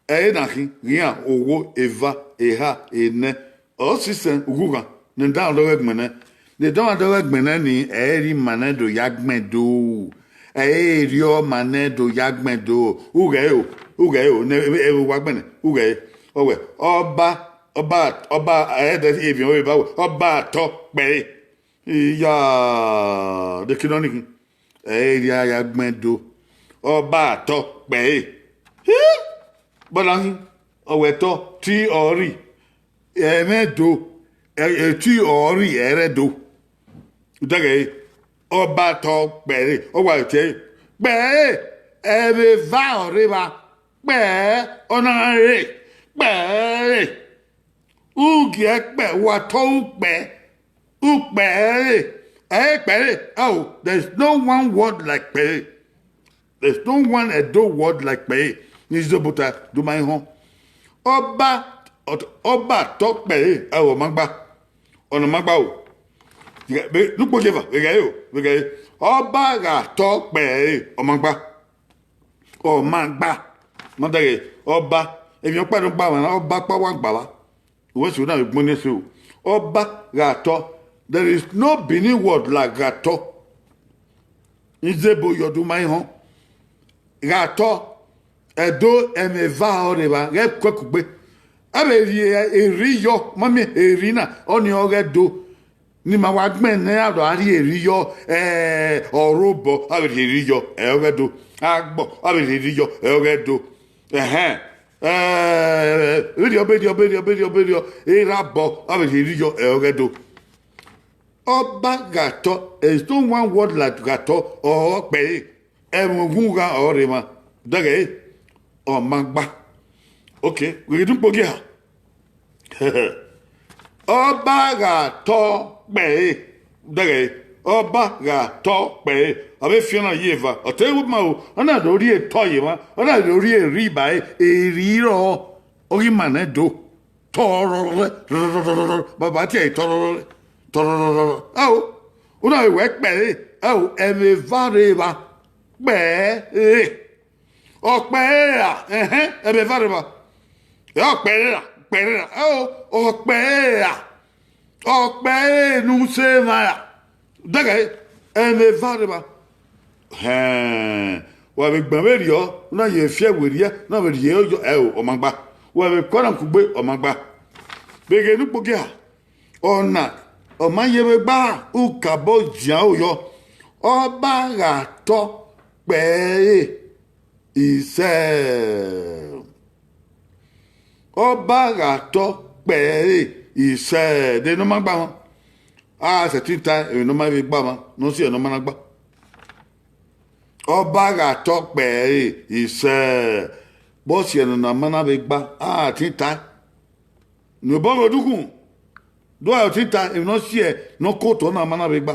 Ẹre na khin, ghian, owo, eva, eha, enẹ. Ọ sisẹ ughughan ne ẹdẹ ọmwa dọghe gbẹnnẹ. Ne ẹdẹ ọmwa dọghe gbẹnnẹ ni, ẹ i re ima nẹ do ya gbẹn do. Ẹ i re ọmwa nẹ do ya gbẹn do. Ughẹ o, ughẹ o, ne ẹ vbe wa gbẹnnẹ, ughẹ. Ọ wẹ, ọba, ọba, ọba, ẹdẹ eviẹn ọvbe ba wẹ, ọba tọ kpẹre. Iya, de ke nọ ni khin. Ẹ i re a ya gbẹn do. Ọba tọ kpẹre. Hi! Bọna hin, ọ wẹ tọ, ti ọ rri. Ẹmwẹ do, Ẹ, eti ọ rri ẹrẹdo. Udaghẹ ọba tọ kpẹre, ọ wa tie, kpẹre, ẹmwẹ eva ọre evba, kpẹre, ọ na re, kpẹre. Ugie kpẹ, wa tọ ukpẹ, ukpẹre, ẹ kpẹre, oh, there is no one word like kpẹre. There's no one Edo word like kpẹre. Ni zobota do ma họn. Ọba, ọt-, ọba tọ kpẹre, ẹ, ọ ma gba. Ọna ma gba o. Vbe, vbe, ne ukpo ye eva, vbe ghẹ o, vbe ghẹ. Ọba gha tọ kpẹre, ọ ma gba. Ọ ma gba. Ma dẹghe, ọba, emwi ọkpa ne ọ gba mwa na, ọba ọkpa wa gba vba. Uwẹ sẹ na vbe gbẹn ne ẹse o. Ọba gha tọ. There is no Benin word like gha tọ. Izebo yọ do ma họn. Gha tọ, Ẹdo ẹmwẹ eva ọre evba ghẹ kuẹ kugbe. A vbe rhie eri yọ, ma miẹn eri na, ọnii ọghe Ẹdo. Ne ima wa gbẹn ne a do a rhie eri yọ, eh, ọrobọ, a vbe rhie eri yọ, ẹ ọghe Ẹdo. Agbọ, a vbe rhie eri yọ, ẹ ọghe Ẹdo. Ẹhẹn. Eh, vberriọ, vberriọ, vberriọ, vberriọ, vberriọ, erha abọ, a vbe rhie eri yọ, ẹ ọghe Ẹdo. Ọba gha tọ, there is no one word like gha tọ, ọ kpẹre, ẹmwẹ oghun gha ọre emwa, dẹghẹ, ọ ma gba. Okay, we do kpogia. Ọba gha tọ kpẹre, dẹghẹ, ọba gha tọ kpẹre, a vbe fian na ye eva, ọ te wu ma o, ọ na do rhie etọ ye emwa, ọ na do rhie eri ba ẹre, eri rọ, ọ ghi ma nẹ do. Tọrọrọrọ, baba tie tọrọrọrọ, tọrọrọrọ. Ao, u na vbe wẹ kpẹre, ao, ẹmwẹ eva rre evba, kpẹre. Ọ kpẹre ra, ẹhẹn, ẹmwẹ eva rre evba. Ẹ ọ kpẹre ra, kpẹre ra, ao, ọ kpẹre ra. Ọ kpẹre ne u sẹ emwa ra. Dẹghẹ, ẹmwẹ eva rre evba. Hẹn, wa vbe gban vberriọ, u na ye fiẹ werriẹ, u na vbe rhie yọ, ẹ o, ọ ma gba. Wa vbe kọ na kugbe, ọ ma gba. Vbe ghe ne ukpogia, ọna, ọ ma ye vbe gba, ukabọ zian oyọ. Ọba gha tọ kpẹre, isẹ. Ọba gha tọ kpẹre, isẹ, de ne ọ ma gba mwa. A sẹtin ta emwi ne ọ ma vbe gba mwa, ne ọ si ẹre ne ọ ma na gba. Ọba gha tọ kpẹre, isẹ, vbe ọ si ẹre ne ọ ma na vbe gba, a tin ta. Ne obọ ghe odukhunmwu, do a tin ta emwi ne ọ si ẹre ne ọ ke otọ na ma na vbe gba.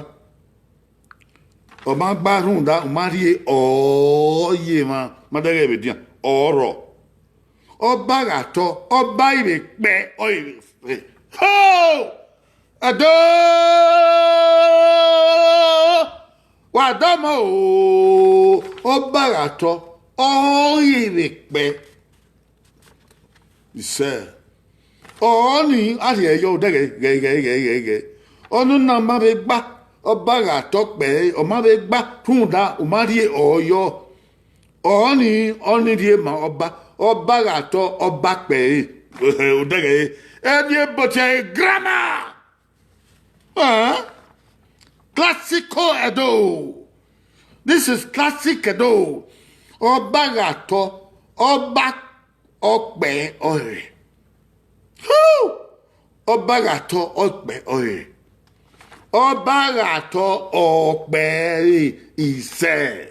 Ọ ma gba rhunmwuda, u ma rhie ọ ye emwa, ma dẹghe vbe edian, ọ rrọọ. Ọba gha tọ, ọba i vbe kpẹ, ọ i vbe fe. Ho! Ẹdo! Wa dọmọ o, ọba gha tọ, ọ i vbe kpẹ. Isẹ. Ọni a rhie yọ odẹ ghẹ, ghẹ, ghẹ, ghẹ, ghẹ, ghẹ. Ọnọna ma vbe gba, ọba gha tọ kpẹre, ọ ma vbe gba, rhunmwuda, u ma rhie ọ yọ. Ọni, ọni rhie ma ọba, ọba gha tọ, ọba kpẹre. Odẹ ghẹ, ẹdie bọtiẹ grammar. Huh? Classical Edo. This is classic Edo. Ọba gha tọ, ọba ọkpẹ ọre. Hu! Ọba gha tọ ọkpẹ ọre. Ọba gha tọ ọkpẹ re isẹ.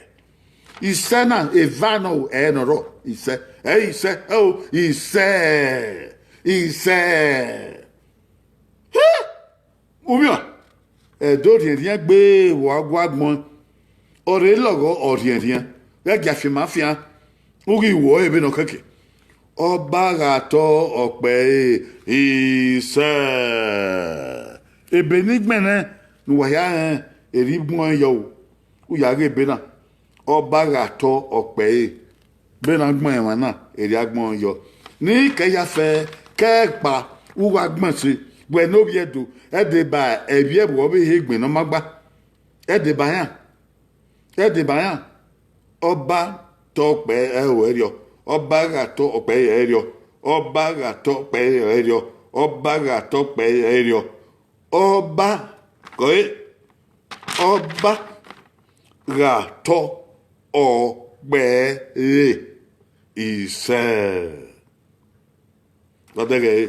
Isẹ na, eva nọ, ẹ nọ rọ, isẹ. Ẹ isẹ, ẹ o, isẹ. Isẹ. Hu! Umian, Ẹdo rhiẹnrhiẹn gbe vbe agbọn, ọ rre lọghọ ọ rhiẹnrhiẹn, ghẹ gia fian ma fian, u ghi wo ẹre vbene ọ kẹke. Ọba gha tọ ọkpẹ ẹre, isẹ. Ebe ne I gbẹnnẹ ne uwa hia rẹn, erha I gbẹn ọẹn yọ o, u ya ghe ebe na. Ọba gha tọ ọkpẹ ẹre, vbene a gbẹn emwa na, erha I gbẹn ọẹn yọ. Ne I kẹ ya fẹ, kẹ kpa, u gha gbẹn ẹse, wẹ ne ovbi Ẹdo, ẹ deba ẹvbi ẹvbo ọvbehe egbe ne ọ ma gba. Ẹ deba iran, ẹ deba iran. Ọba tọ ọkpẹ ẹre ẹriọ, ọba gha tọ ọkpẹ ẹre ẹriọ, ọba gha tọ ọkpẹ ẹre ẹriọ, ọba gha tọ ọkpẹ ẹre ẹriọ. Ọba, kọe, ọba gha tọ ọkpẹ ẹre isẹ. Wa dẹghẹ,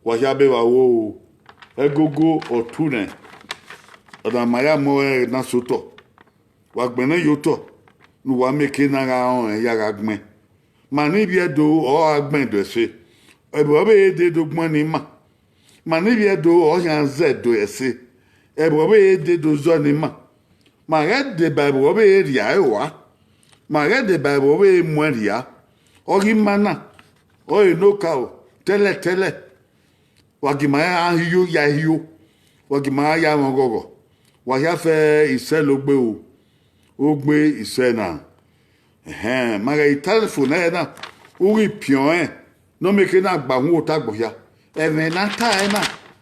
wa hia be vba ro o. Ẹgogo ọtu nẹ, ọna ma ya mu ẹre na sẹ otọ. Wa gbẹnnẹ ye otọ ne uwa mieke na gha rọnrẹn ya gha gbẹn. Ma ne ivbi Ẹdo ọ gha gbẹn do ẹse, ẹvbo ọ vbe re dee do gbẹn ne ima. Ma ne ivbi Ẹdo ọ khian zẹ do ẹse, ẹvbo ọ vbe re dee do zọ ne ima. Ma ghẹ deba ẹvbo ọ vbe re rhia ẹre ua, ma ghẹ deba ẹvbo ọ vbe re muẹn rhia. Ọ ghi ma na, ọre ne okaro tẹlẹtẹlẹ. Wa gie ima gha hio ya hio, wa gie ima gha ya mwẹ ọghọghọ. Wa hia fẹ isẹ logbe o, ogbe isẹ na. Ẹhẹn, ma ghẹ i ta fo nẹ na, u ghi piọn rẹn ne ọ mieke na gba uhunmwu otọ agbọn hia. Ẹmwẹ ne a ta ẹre na,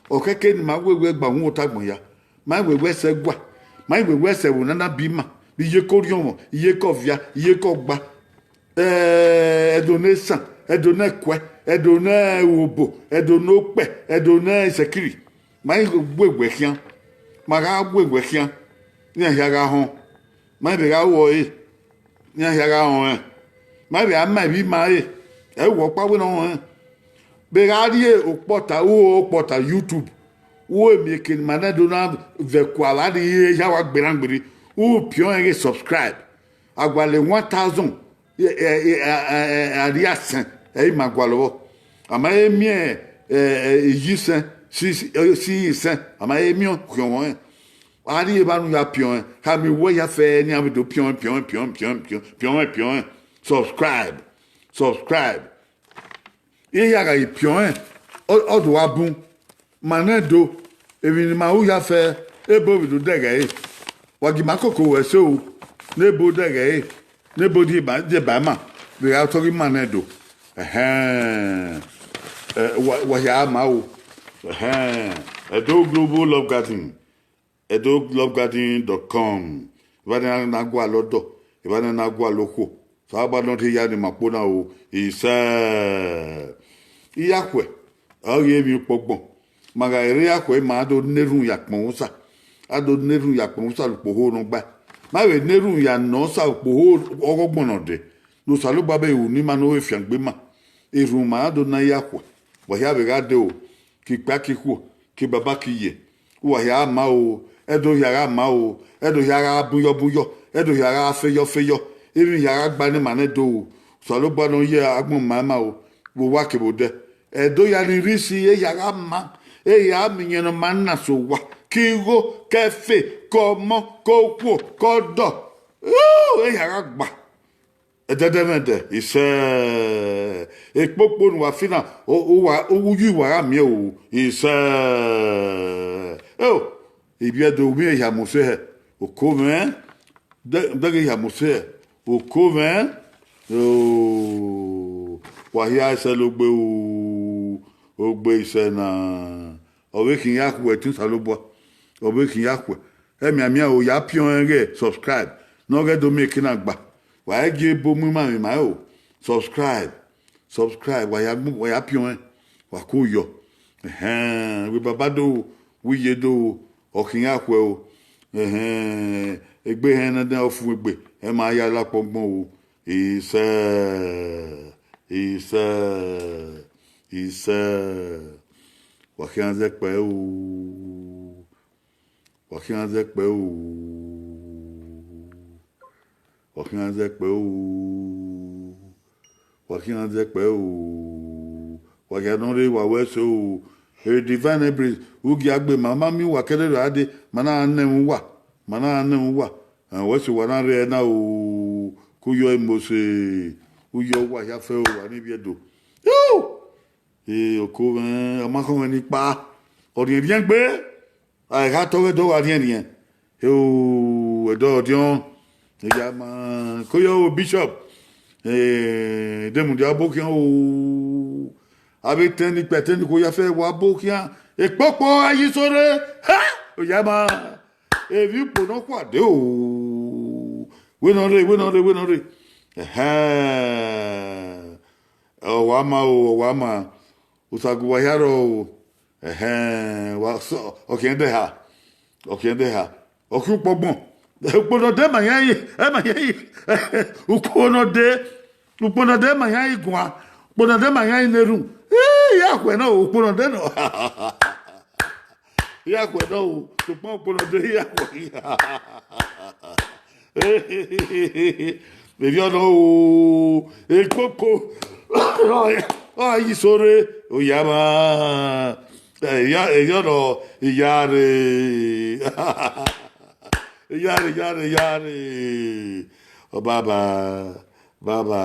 ọ khẹke ne ima wewe gba uhunmwu otọ agbọn hia. Ma i wewe ẹsẹ gua, ma i wewe ẹsẹ vbe ne a na biẹ ima, vbe iyeke orhiọnmwọ, iyeke ọvia, iyeke ọgba. Eh, Ẹdo ne esan, Ẹdo ne ẹkuẹ, Ẹdo ne urobo, Ẹdo ne okpẹ, Ẹdo ne isẹkiri. Ma i wewe khian, ma gha wewe khian, iran hia gha họn. Ma i vbe gha ru ọre, iran hia gha họn rẹn. Ma i vbe a ma emwi ima re, ẹ i wẹ ọkpa wẹ ne ọ họn rẹn. Vbe gha rrie okpọta, u ho okpọta YouTube, u ho emieke ne ima na do na vẹ kua vbe a ni re ya wa gberran gberri, u piọn rẹn ghe subscribe. A gualọ one thousand, a rhie asẹn, ẹ i ma gualọ vbọ. A ma he miẹn, eh, eh, iyisẹn, si, si, eh, si isẹn, a ma he miẹn khiọnmwẹ ọnrẹn. A rhie evba ne u ya piọn rẹn, khama uwẹ hia fẹ ne iran vbe do piọn rẹn, piọn rẹn, piọn rẹn, piọn rẹn, piọn rẹn, piọn rẹn, piọn rẹn. Subscribe, subscribe. Iran hia gha ghi piọn rẹn, ọ, ọ do wa bun. Ma nẹ do, emwi ne ima ru hia fẹ, ebo vbe do dẹghẹ ẹre. Wa gie ima koko ruẹ ẹse o, ne ebo dẹghẹ ẹre, ne ebo die ba, die ba ima, vbe gha tọ ghi ma nẹ do. Ẹhẹn, ẹ, wa, wa hia ma o. Ẹhẹn, Edo Global Love Garden, edo love garden dot com. Evba ne a na gualọ ọdọ, evba ne a na gualọ okhuo. Osanobua ne ọ rhie ya ne ima kpo na o, isẹ. Iyakhuẹ, ọ ghi emwi ukpọgbọn. Ma gha rre iyakhuẹ, ma do na erhunmwu ya kpọnmwẹ Osa. A do na erhunmwu ya kpọnmwẹ Osa ne ukpoho nọ gbae. Ma vbe na erhunmwu ya nọ Osa ukpoho ọghọgbọn nọ dẹ. Ne Osanobua vbe ru ne ima ne ọ vbe fiangbe ima. Erhunmwu ma do na iyakhuẹ. Wa hia vbe gha dee o, ke ikpia ke ikhuo, ke baba ke iye. Uwa hia gha ma o, ẹdo hia gha ma o, ẹdo hia gha bun yọ bun yọ, ẹdo hia gha fe yọ fe yọ, emwi hia gha gba ne ima nẹ do o. Osanobua ne ọ ye agbọn ma ima o, vbe owa kevbe odẹ. Ẹdo hia ni rre isi, ehia gha ma, ehia miẹn ne ọ ma na sẹ owa, ke igho, ke ẹfe, ke ọmọ, ke okhuo, ke ọdọ. Ehia gha gba. Ẹdẹdẹmwẹdẹ, isẹ. Ekpokpo ne uwa fi na, u, uwa, uyi uwa gha miẹn o, isẹ. Eo, ivbi Ẹdo, u miẹn hia mose hẹ, oko mwẹ, de, de ghe hia mose hẹ, oko mwẹ, o, wa hia isẹ logbe o, ogbe isẹ na. Ọ vbe khin ya khuẹ ẹtin Osanobua, ọ vbe khin ya khuẹ. Ẹmianmian o, ya piọn ẹn ghe subscribe, ne ọ ghẹ do miẹn eke na gba. Wa i gie ebo mu ima emwi ma o. Subscribe, subscribe, wa ya gbu, wa ya piọn ẹn, wa ko yọ. Ẹhẹn, wẹ baba do, wẹ iye do, ọ khin ya khuẹ o. Ẹhẹn, egbe hẹn ne ọ fun egbe, ẹ ma ya la kpọgbọn o. Isẹ, isẹ, isẹ. Wa khian zẹ kpẹẹ o. Wa khian zẹ kpẹẹ o. Wa khian zẹ kpẹẹ o. Wa khian zẹ kpẹẹ o. Wa khian nọ rre wa wẹ ẹse o. E Divine Embrace, u gie a gbe ma, ma miẹn uwa kẹrẹrẹ a dee, ma na nẹ ẹmwẹ uwa, ma na nẹ ẹmwẹ uwa. Ẹ, wẹ ẹse uwa na rre ẹna o. Ke u yọ emose, u yọ uwa hia fẹ o, wa ni vbi Ẹdo. Yo! E, oko mwẹ, ọ ma khọn mwẹ ni kpa. Ọ rhiẹnrhiẹn gbe. A gha tọghe do gha rhiẹnrhiẹn. Eo, ẹdẹ ọdiọn, eya ma, ko yo Bishop. Eh, de mudia abo khian o. Avbe etẹn ni kpẹ etẹn ni ko ya fẹ wa abo khian. Ekpokpo ayi sore. Ha! Oya ma. Evbi ukpo nọ khua de o. Wẹ nọ rre, wẹ nọ rre, wẹ nọ rre. Ẹhẹn. Ọ wa ma o, ọ wa ma. Osagu wa hia rrọọ o. Ẹhẹn, wa sọ, ọ khian dẹ ha. Ọ khian dẹ ha. Ọ khian ukpọgbọn. Ukpo ne ọ dee ma yan yi, ẹ ma yan yi. Ukpo ne ọ dee, ukpo ne ọ dee ma yan yi guan. Ukpo ne ọ dee ma yan yi ne erhunmwu. Ii, ya khuẹ nọ, ukpo ne ọ dee nọ. Iya khuẹ nọ o, sokpan okpolo de iya khuẹ. Erriọ nọ o, ekpokpo, ọ ghi sẹ orre, oya mwa. Erriọ, erriọ nọ, iyare. Iyare, iyare, iyare. Ọ baba, baba.